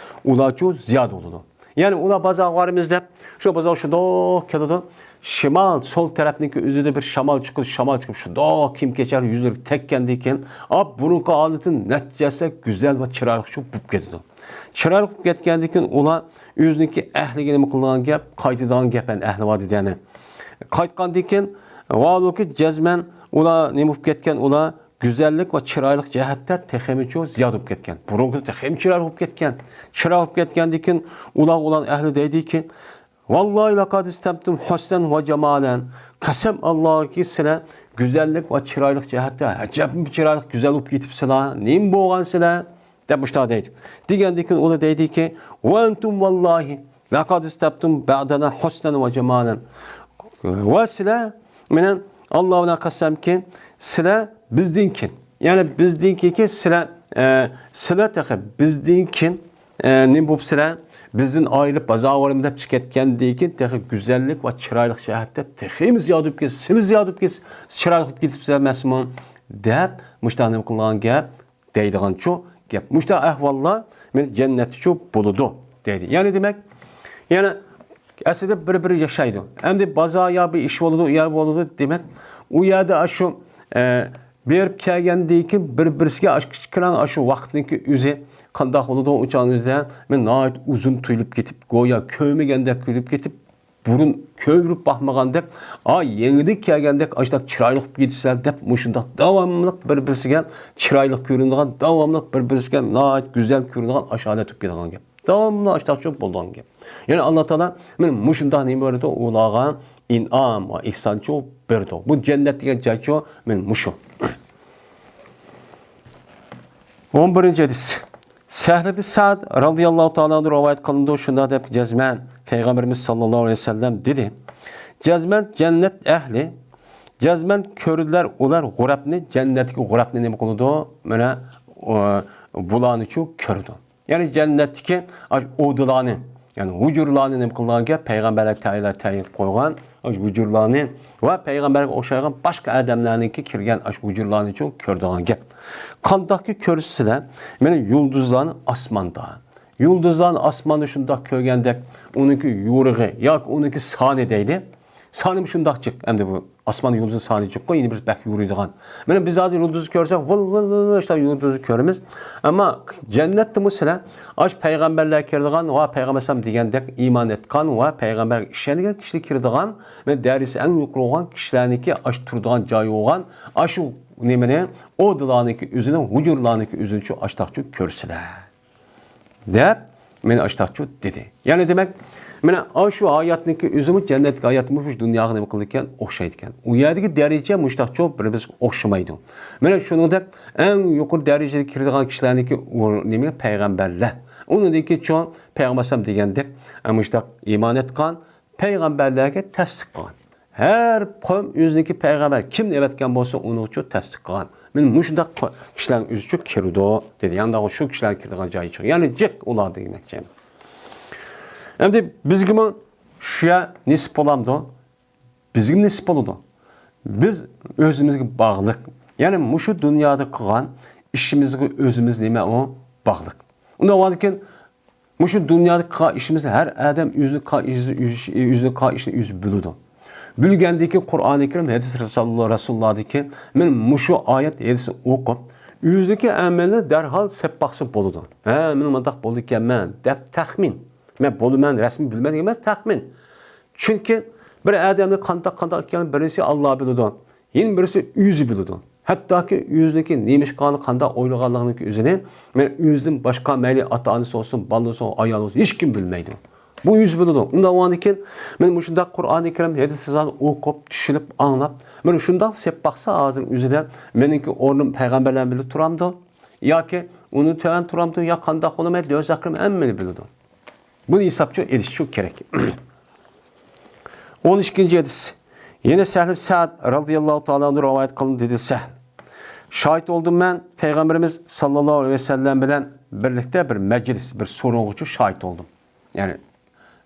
ئۇلارچۇ زىيادە بولىدۇ. يەنى ئۇلار بازارغا بارىمىز دەپ، شۇ بازار شۇنداق كېلىدۇ. شىمال، سول تەرەپنىڭكى ئۆزىدە بىر شامال چىقىدۇ، شامال چىقىپ شۇنداق كىيىم-كېچەك يۈزلىرىگە تەگكەندىن كېيىن، ئاپ بۇرۇنقى ھالىتىدىن نەچچە ھەسسە گۈزەل ۋە چىرايلىق شۇ بولۇپ كېتىدۇ. چىرايلىق بولۇپ كەتكەندىن كېيىن ئۇلار ئۆزىنىڭكى ئەھلىگە نېمە قىلىدىغان گەپ؟ قايتىدىغان گەپ، ئەمدى ئەھلى بار دېدى يەنە. قايتقاندىن كېيىن، ۋاھالۇكى جەزمەن ئۇلار نېمە بولۇپ كەتكەن؟ ئۇلار گۈزەللىك ۋە چىرايلىق جەھەتتە تېخىمۇچۇ زىيادە بولۇپ كەتكەن. بۇرۇنقىدىن تېخىمۇ چىرايلىق بولۇپ كەتكەن. چىرايلىق بولۇپ كەتكەندىن كېيىن ئۇلار، ئۇلارنىڭ ئەھلى دەيدىكى، ۋاللاھى لەقەد ئىستەمتۇم ھۇسنەن ۋە جامالەن. قەسەم ئاللاھكى، سىلەر گۈزەللىك ۋە چىرايلىق جەھەتتە ئەجەبمۇ چىرايلىق، گۈزەل بولۇپ كېتىپسىلەر. نېمە بولغانسىلەر؟ دەپ مۇشۇنداق دەيدۇ. دېگەندىن كېيىن ئۇلار دەيدىكى، ۋە ئەنتۇم ۋاللاھى لەقەد ئىستەمتۇم بەئدەنە ھۇسنەن ۋە جامالەن. ۋە سىلەر، مېنىڭ ئاللا بىلەن قەسەمكى، سىلەر بىزدىن كېيىن، يەنى بىزدىن كېيىنكى سىلەر، ئە، سىلەر تېخى بىزدىن كېيىن، ئە، نېمە بوپسىلەر؟ بىزدىن ئايرىلىپ بازارغا بارىمەن دەپ چىقىپ كەتكەندىن كېيىن تېخى گۈزەللىك ۋە چىرايلىق جەھەتتە تېخىمۇ زىيادە بولۇپ كېتىپ، سىلى زىيادە بولۇپ كېتىپ، چىرايلىق بولۇپ كېتىپسىلەر ئەمەسمۇ؟ دەپ مۇشۇنداق نېمە قىلغان گەپ. دەيدىغانچۇ گەپ. مۇشۇنداق ئەھۋاللار مېنى جەننەتتىچۇ بولىدۇ دەيدۇ. يەنى دېمەك، يەنە ئەسلىدە بىر-بىرى ياشايدۇ. ئەمدى بازار يا بىر ئىش بولىدۇ، ئۇ يەر بولىدۇ، دېمەك، ئۇ يەردە ئاشۇ، ئە، بېرىپ كەلگەندىن كېيىن بىر-بىرسىگە ئاشۇ كىچىككىنە ئاشۇ ۋاقىتنىڭكى ئۆزى قانداق بولىدۇ، ئۇ چاغنىڭ ئۆزىدە مەن ناھايىتى ئۇزۇن تۇيۇلۇپ كېتىپ، گويا كۆرمىگەندەك تۇيۇلۇپ كېتىپ، بۇرۇن كۆرۈپ باقمىغاندەك، ئا، يېڭىدىن كەلگەندەك ئاشۇنداق چىرايلىق بولۇپ كېتىسىلەر دەپ، مۇشۇنداق داۋاملىق بىر-، بىرسىگە چىرايلىق كۆرۈنىدىغان، داۋاملىق بىر-، بىرسىگە ناھايىتى گۈزەل كۆرۈنىدىغان ئاشۇ ھالەت بولۇپ كېتىدىغان گەپ. داۋاملىق ئاشۇنداقچۇ بولىدىغان گەپ. يەنى ئاللا تائالا مانا مۇشۇنداق نېمە بېرىدۇ، ئۇلارغا ئىنئام ۋە ئېھسانچۇ بېرىدۇ. بۇ جەننەت دېگەن جايچۇ مانا مۇشۇ. ئون بىرىنچى ھەدىس. سەھل ئىبن سەئد رەزىياللاھۇ تائالا ئەنھۇ رىۋايەت قىلىنىدۇ، شۇنداق دەپ جەزمەن پەيغەمبىرىمىز ساللاللاھۇ ئەلەيھى ۋەسەللەم دېدى، جەزمەن جەننەت ئەھلى، جەزمەن كۆردىلەر ئۇلار غۇرابنى، جەننەتتىكى غۇرابنى نېمە قىلىدۇ؟ مانا، ئۇ، بۇلارنىچۇ كۆرىدۇ. يەنى جەننەتتىكى ئاشۇ ئودىلارنى، يەنى ھۇجۇرلارنى نېمە قىلغانكەن؟ پەيغەمبەرلەر تەييارلاپ تەييار قويغان ئاشۇ ھۇجۇرلارنى ۋە پەيغەمبەرگە ئوخشايدىغان باشقا ئادەملەرنىڭكى كىرگەن ئاشۇ ھۇجۇرلارنىچۇ كۆرىدىغان گەپ. قانداقكى كۆرسىلە، مانا يۇلدۇزلارنى ئاسماندا. يۇلدۇزلارنى ئاسماندا شۇنداق كۆرگەندەك، ئۇنىڭكى يورۇقى ياكى ئۇنىڭكى سانى دەيلى. سانىمۇ شۇنداق جىق، ئەمدى بۇ ئاسمان يۇلدۇزنىڭ سانى جىققۇ، يەنە بىرسى بەك يورۇيدىغان. مانا بىز ھازىر يۇلدۇزنى كۆرسەك، ۋىل، ۋىل، ۋىل، ۋىل، شۇنداق يۇلدۇزنى كۆرىمىز. ئەمما جەننەتتىمۇ سىلەر ئاشۇ پەيغەمبەرلەر كىرىدىغان ۋە پەيغەمبەر ئەلەيھىسسالام دېگەندەك ئىمان ئېيتقان ۋە پەيغەمبەرگە ئىشەنگەن كىشىلەر كىرىدىغان، مانا دەرىجىسى ئەڭ يۇقىرى بولغان كىشىلەرنىڭكى ئاشۇ تۇرىدىغان جايى بولغان، ئاشۇ نېمىنى، ئودىلارنىڭكى ئۆزىنى، ھۇجۇرلارنىڭكى ئۆزىنى شۇ ئاشتاقچۇ كۆرسىلە. دەپ، مانا ئاشتاقچۇ دېدى. يەنى دېمەك، مانا ئاشۇ ھاياتنىڭكى ئۆزىمۇ جەننەتتىكى ھاياتمۇ شۇ دۇنياغا نېمە قىلىدىكەن، ئوخشايدىكەن. ئۇ يەردىكى دەرىجە مۇشتاقچۇ بىر-بىرىگە ئوخشىمايدۇ. مانا شۇنىڭدەك ئەڭ يۇقىرى دەرىجىگە كىرىدىغان كىشىلەرنىڭكى ئۇ نېمە، پەيغەمبەرلەر. ئۇنىڭدىن كېيىن چوڭ پەيغەمبەر ئەلەيھىسسالام دېگەندەك، ئە، مۇشتاق ئىمان ئېيتقان، پەيغەمبەرلەرگە تەستىق قىلغان. ھەر قوم ئۆزىنىڭكى پەيغەمبەر كىمنى ئەۋەتكەن بولسا، ئۇنىڭچۇ تەستىق قىلغان. مانا مۇشۇنداق قو-، كىشىلەرنىڭ ئۆزىچۇ كىرىدۇ، دېدى. يانداغۇ شۇ كىشىلەر كىرىدىغان جايى چىق. يەنى جىق ئۇلار دېمەكچى. ئەمدى بىزگىمۇ شۇ يەر نېسىپ بولامدۇ؟ بىزگىمۇ نېسىپ بولىدۇ. بىز ئۆزىمىزگە باغلىق. يەنى مۇشۇ دۇنيادا قىلغان ئىشىمىزغا ئۆزىمىز نېمە ئۇ؟ باغلىق. ئۇنداق بولغاندىكىن مۇشۇ دۇنيادا قىلغان ئىشىمىزنى ھەر ئادەم ئۆزىنى قىلغان ئىشىنى ئۆزى، ئۆزىنى قىلغان ئىشىنى ئۆزى بىلىدۇ. بىلگەندىكى قۇرئانى كەرىم، ھەدىس رەسۇلۇللا، رەسۇلۇللادىكى، مەن مۇشۇ ئايەت ھەدىسنى ئوقۇپ، ئۆزىنىڭكى ئەمەلنى دەرھال سەپ باقسا بولىدۇ. ھە، مەن مۇنداق بولىدىكەنمەن دەپ تەخمىن. مەن بولىمەن، رەسمىي بىلمەيدىغان ئەمەس، تەخمىن. چۈنكى بىر ئادەمنىڭ قانداق، قانداق ئىكەنلىكىنى بىرسى ئاللا بىلىدۇ. يەنە بىرسى ئۆزى بىلىدۇ. ھەتتاكى ئۆزىنىڭكى نېمىشقانى، قانداق ئويلىغانلىقىنىڭكى ئۆزىنى، مەن ئۆزىدىن باشقا، مەيلى ئاتا-ئانىسى بولسۇن، بالىسى بولسۇن، ئايالى بولسۇن، ھېچكىم بىلمەيدۇ. بۇ ئۆزى بىلىدۇ. ئۇنداق بولغاندىكىن، مەن مۇشۇنداق قۇرئانى كەرىم، ھەدىسلەرنى ئوقۇپ، چۈشىنىپ، ئاڭلاپ، مەن شۇنداق سەپ باقسا، ھازىر ئۆزىدە مېنىڭكى ئورنۇم پەيغەمبەرلەر بىلەن تۇرامدۇ؟ ياكى ئۇنى تۆۋەن تۇرامدۇ؟ يا قانداق بولىمەن؟ دوزاخ كىرىمەن، ھەممىنى بىلىدۇ. بۇنى ھېسابچۇ ئېلىشچۇ كېرەك. ئون ئىككىنچى ھەدىس. يەنە سەھل ئىبن سەئد رەزىياللاھۇ تائالا ئەنھۇ رىۋايەت قىلىندى، دېدى سەھل. شاھىت بولدۇم مەن پەيغەمبىرىمىز ساللاللاھۇ ئەلەيھى ۋەسەللەم بىلەن بىرلىكتە بىر مەجلىس، بىر سورۇنغىچۇ شاھىت بولدۇم. يەنى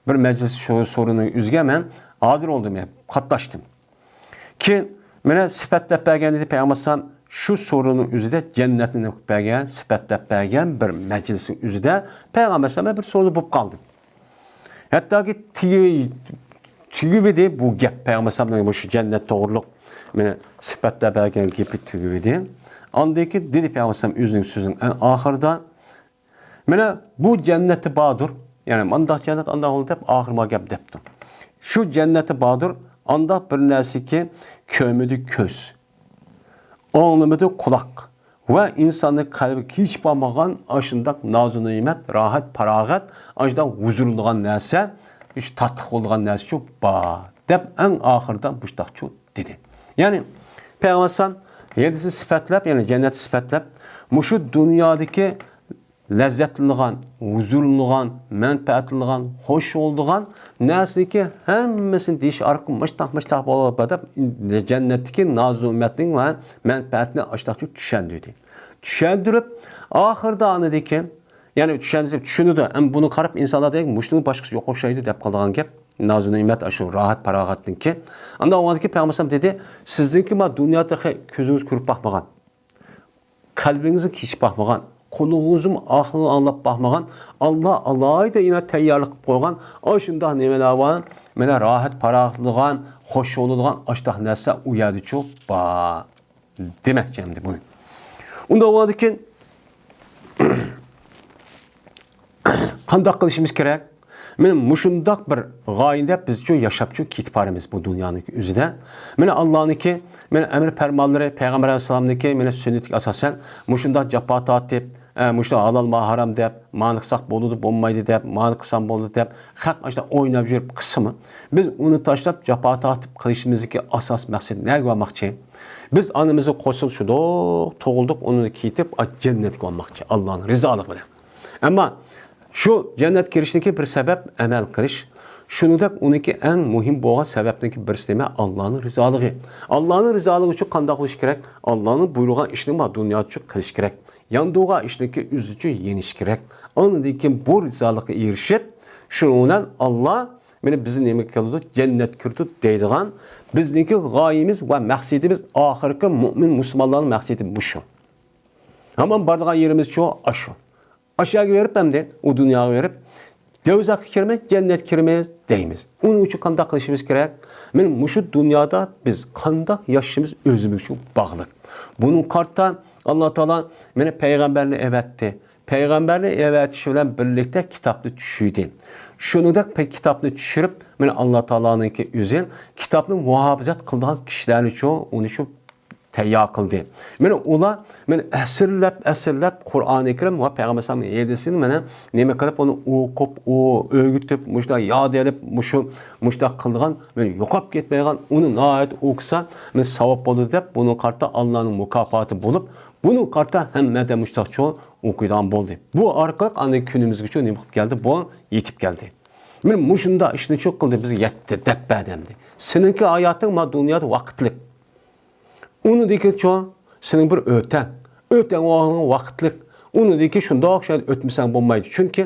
بىر مەجلىس شۇ سورۇننىڭ ئۆزىگە مەن ھازىر بولدۇم، يەنى قاتناشتىم. كېيىن مانا سۈپەتلەپ بەرگەن ئىدى پەيغەمبەر ئەلەيھىسسالام، شۇ سورۇننىڭ ئۆزىدە جەننەتنى نېمە قىلىپ بەرگەن، سۈپەتلەپ بەرگەن بىر مەجلىسنىڭ ئۆزىدە پەيغەمبەر ئەلەيھىسسالام بىر سورۇندا بولۇپ قالدىم. ھەتتاكى تېگى-، تۈگىۋىدى بۇ گەپ، پەيغەمبەر ئەلەيھىسسالامنىڭ مۇشۇ جەننەت توغرۇلۇق مانا سۈپەتلەپ بەرگەن گېپى تۈگىۋىدى. ئاندىن كېيىن دېدى پەيغەمبەر ئەلەيھىسسالام ئۆزىنىڭ سۆزىنىڭ ئەڭ ئاخىرىدا، مانا بۇ جەننەتتە باردۇر. يەنى مانداق جەننەت، ئانداق بولىدۇ دەپ ئاخىرىما گەپ دەپتۇ. شۇ جەننەتتە باردۇر، ئانداق بىر نەرسىكى كۆرمىدى كۆز، ئاڭلىمىدى قۇلاق ۋە ئىنساننىڭ قەلبىگە ھېچ بارمىغان ئاشۇنداق نازۇ نېمەت، راھەت، پاراغەت، ئاشۇنداق ھۇزۇرلىغان نەرسە، ھېچ تاتلىق بولىدىغان نەرسىچۇ بار دەپ ئەڭ ئاخىرىدا مۇشتاقچۇ دېدى. يەنى پەيغەمبەر ئەلەيھىسسالام ھەدىسنى سۈپەتلەپ، يەنى جەننەتنى سۈپەتلەپ، مۇشۇ دۇنيادىكى لەززەتلىنىدىغان، ھۇزۇرلىنىدىغان، مەنپەئەتلىنىدىغان، خۇش بولىدىغان نەرسىنىڭكى ھەممىسىنى دېيىش ئارقىلىق مۇشتاق، مۇشتاق بولۇپ دەپ جەننەتتىكى نازۇ نېمەتنىڭ ۋە مەنپەئەتىنى ئاشتاقچە چۈشەندۈردى. چۈشەندۈرۈپ، ئاخىرىدا ئاندىن كېيىن، يەنى چۈشەندۈرۈپ، چۈشىنىدۇ. ئەمما بۇنى قاراپ ئىنسانلار دەيدۇ، مۇشۇنىڭ باشقىسى يوق ئوخشايدۇ دەپ قالىدىغان گەپ. نازۇ نېمەت ئاشۇ راھەت پاراغەتنىڭكى. ئاندىن ئاۋۋالدىكى پەيغەمبەر ئەلەيھىسسالام دېدى، سىزنىڭكى ما دۇنيادا تېخى كۆزىڭىز كۆرۈپ باقمىغان، قەلبىڭىزنى كېچىپ باقمىغان، قۇلىقىڭىزمۇ ئاخىرىنى ئاڭلاپ باقمىغان، ئاللا ئالاھىدە يەنە تەييارلىق قىلىپ قويغان ئاشۇنداق نېمىلەر بار، مانا راھەت پاراغەتلىنىدىغان، خۇش بولىدىغان ئاشۇنداق نەرسە ئۇ يەردىچۇ بار دېمەكچى ئەمدى بۇنى. ئۇنداق بولغاندىكىن قانداق قىلىشىمىز كېرەك؟ مانا مۇشۇنداق بىر غايىدە بىزچۇ ياشاپچۇ كېتىپ بارىمىز بۇ دۇنيانىڭ ئۆزىدە. مانا ئاللانىڭكى، مانا ئەمر پەرمانلىرى، پەيغەمبەر ئەلەيھىسسالامنىڭكى، مانا سۈننىتىگە ئاساسەن مۇشۇنداق جاپا تارتىپ، ئە، مۇشۇنداق ھالال ما ھارام دەپ، مانى قىلساق بولىدۇ، بولمايدۇ دەپ، مانى قىلسام بولىدۇ دەپ، خەق ئاشۇنداق ئويناپ يۈرۈپ قىلسىمۇ، بىز ئۇنى تاشلاپ جاپا تارتىپ قىلىشىمىزدىكى ئاساس مەقسەت نەگە بارماقچى؟ بىز ئانىمىزنى قوسۇلۇشىدۇق، تۇغۇلدۇق، ئۇنى كېتىپ، جەننەتكە بارماقچى، ئاللانىڭ رىزالىقى بىلەن. ئەمما شۇ جەننەت كىرىشنىڭكى بىر سەۋەب ئەمەل قىلىش. شۇنىڭدەك ئۇنىڭكى ئەڭ مۇھىم بولغان سەۋەبنىڭكى بىرسى نېمە؟ ئاللانىڭ رىزالىقى. ئاللانىڭ رىزالىقى ئۈچۈن قانداق بولۇش كېرەك؟ ئاللانىڭ بۇيرۇغان ئىشىنى ما دۇنيادا شۇ قىلىش كېرەك. ياندۇرغان ئىشنىڭكى ئۆزىچۇ يېنىش كېرەك. ئاندىن كېيىن بۇ رىزالىققا ئېرىشىپ، شۇنىڭ بىلەن ئاللا مانا بىزنى نېمە قىلىدۇ؟ جەننەتكە كىرىدۇ دەيدىغان بىزنىڭكى غايىمىز ۋە مەقسىتىمىز، ئاخىرقى مۇئمىن مۇسۇلمانلارنىڭ مەقسىتى مۇشۇ. ھامان بارىدىغان يېرىمىزچۇ ئاشۇ. ئاشۇ يەرگە بېرىپ ئەمدى، ئۇ دۇنياغا بېرىپ، دوزاخقا كىرىمىز، جەننەتكە كىرىمىز دەيمىز. ئۇنىڭ ئۈچۈن قانداق قىلىشىمىز كېرەك؟ مانا مۇشۇ دۇنيادا بىز قانداق ياشىشىمىز ئۆزىمىز ئۈچۈن باغلىق. بۇنىڭغا قارىتا ئاللا تائالا مانا پەيغەمبەرنى ئەۋەتتى. پەيغەمبەرنى ئەۋەتىشى بىلەن بىرلىكتە كىتابنى چۈشۈردى. شۇنىڭدەك پەي-، كىتابنى چۈشۈرۈپ، مانا ئاللا تائالانىڭكى ئۆزى كىتابنى مۇھاپىزەت قىلىدىغان كىشىلەرنىچۇ، ئۇنى شۇ تەييار قىلدى. مانا ئۇلار، مانا ئەسىرلەپ، ئەسىرلەپ قۇرئانى كەرىم ۋە پەيغەمبەر ئەلەيھىسسالامنىڭ ھەدىسىنى مانا نېمە قىلىپ، ئۇنى ئوقۇپ، ئۇ ئۆگىتىپ، مۇشۇنداق ياد ئېلىپ، مۇشۇ، مۇشۇنداق قىلىدىغان، مانا يوقاپ كەتمەيدىغان، ئۇنى ناھايىتى ئوقۇسا، مانا ساۋاب بولىدۇ دەپ، بۇنىڭغا قارىتا ئاللانىڭ مۇكاپاتى بولۇپ، بۇنىڭغا قارىتا ھەممە ئادەم مۇشۇنداقچۇ ئوقۇيدىغان بولدى. بۇ ئارقىلىق ئاندىن كۈنىمىزگىچۇ نېمە قىلىپ كەلدى؟ بۇ يېتىپ كەلدى. مانا مۇشۇنداق ئىشنىچۇ قىلدى، بىزگە يەتتى دەپ بەردى ئەمدى. سېنىڭكى ھاياتىڭ ما دۇنيادا ۋاقىتلىق. ئۇنىڭدىن كېيىنچۇ سېنىڭ بىر ئۆتەڭ. ئۆتەڭ بولغىنىڭ ۋاقىتلىق. ئۇنىڭدىن كېيىن شۇنداق شۇ يەردە ئۆتمىسەڭ بولمايدۇ. چۈنكى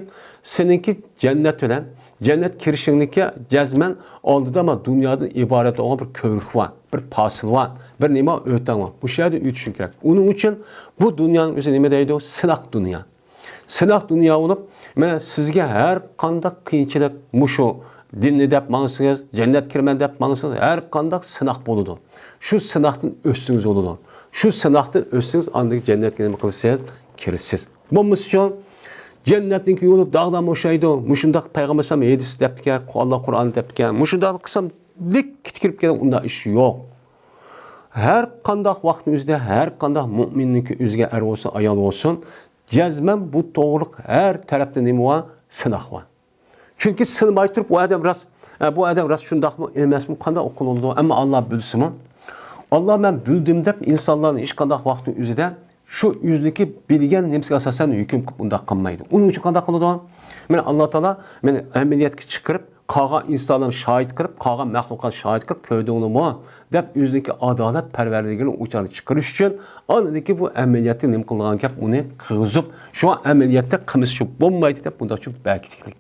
سېنىڭكى جەننەت بىلەن جەننەت كىرىشىڭنىڭكى جەزمەن ئالدىدا ما دۇنيادىن ئىبارەت بولغان بىر كۆۋرۈك بار، بىر پاسىل بار، بىر نېمە ئۆتەڭ بار. مۇشۇ يەردە ئۆتۈشۈڭ كېرەك. ئۇنىڭ ئۈچۈن بۇ دۇنيانىڭ ئۆزى نېمە دەيدۇ؟ سىناق دۇنيا. سىناق دۇنيا بولۇپ، مانا سىزگە ھەر قانداق قىيىنچىلىق، مۇشۇ دىننى دەپ ماڭسىڭىز، جەننەتكە كىرىمەن دەپ ماڭسىڭىز، ھەر قانداق سىناق بولىدۇ. شۇ سىناقتىن ئۆتسىڭىز بولىدۇ. شۇ سىناقتىن ئۆتسىڭىز، ئاندىن جەننەتكە نېمە قىلىسىز؟ كىرىسىز. بولمىسىچۇ، جەننەتنىڭكى يولى داغدام ئوخشايدۇ. مۇشۇنداق پەيغەمبەر ئەلەيھىسسالام ھەدىس دەپتىكەن، ئاللا قۇرئان دەپتىكەن. مۇشۇنداق قىلسام، لىك كېتىپ كەتكەن، ئۇنداق ئىش يوق. ھەر قانداق ۋاقىتنىڭ ئۆزىدە، ھەر قانداق مۇئمىننىڭكى ئۆزىگە ئەر بولسۇن، ئايال بولسۇن، جەزمەن بۇ توغرىلىق ھەر تەرەپتە نېمە بار؟ سىناق بار. چۈنكى سىنىماي تۇرۇپ، بۇ ئادەم راست، ئە، بۇ ئادەم راست شۇنداقمۇ، ئەمەسمۇ، قانداق ئۇقۇلىدۇ؟ ئەمما ئاللا بىلسىمۇ، ئاللا مەن بىلدىم دەپ ئىنسانلارنى ھېچقانداق ۋاقىتنىڭ ئۆزىدە شۇ ئۆزىنىڭكى بىلگەن نېمىسىگە ئاساسەن ھۆكۈم قىلىپ ئۇنداق قىلمايدۇ. ئۇنىڭ ئۈچۈن قانداق قىلىدۇ؟ مانا ئاللا تائالا مانا ئەمەلىيەتكە چىقىرىپ، قالغان ئىنسانلار شاھىت قىلىپ، قالغان مەخلۇقات شاھىت قىلىپ، كۆردۈڭلارمۇ دەپ ئۆزىنىڭكى ئادالەت پەرۋەردىگىرىنى ئۇچارنى چىقىرىش ئۈچۈن ئاندىن كېيىن بۇ ئەمەلىيەتتە نېمە قىلىدىغان گەپ، ئۇنى قىلغۇزۇپ، شۇڭا ئەمەلىيەتتە قىلمىسا شۇ بولمايدۇ دەپ بۇنداق چوڭ بەرگىتىكلىك.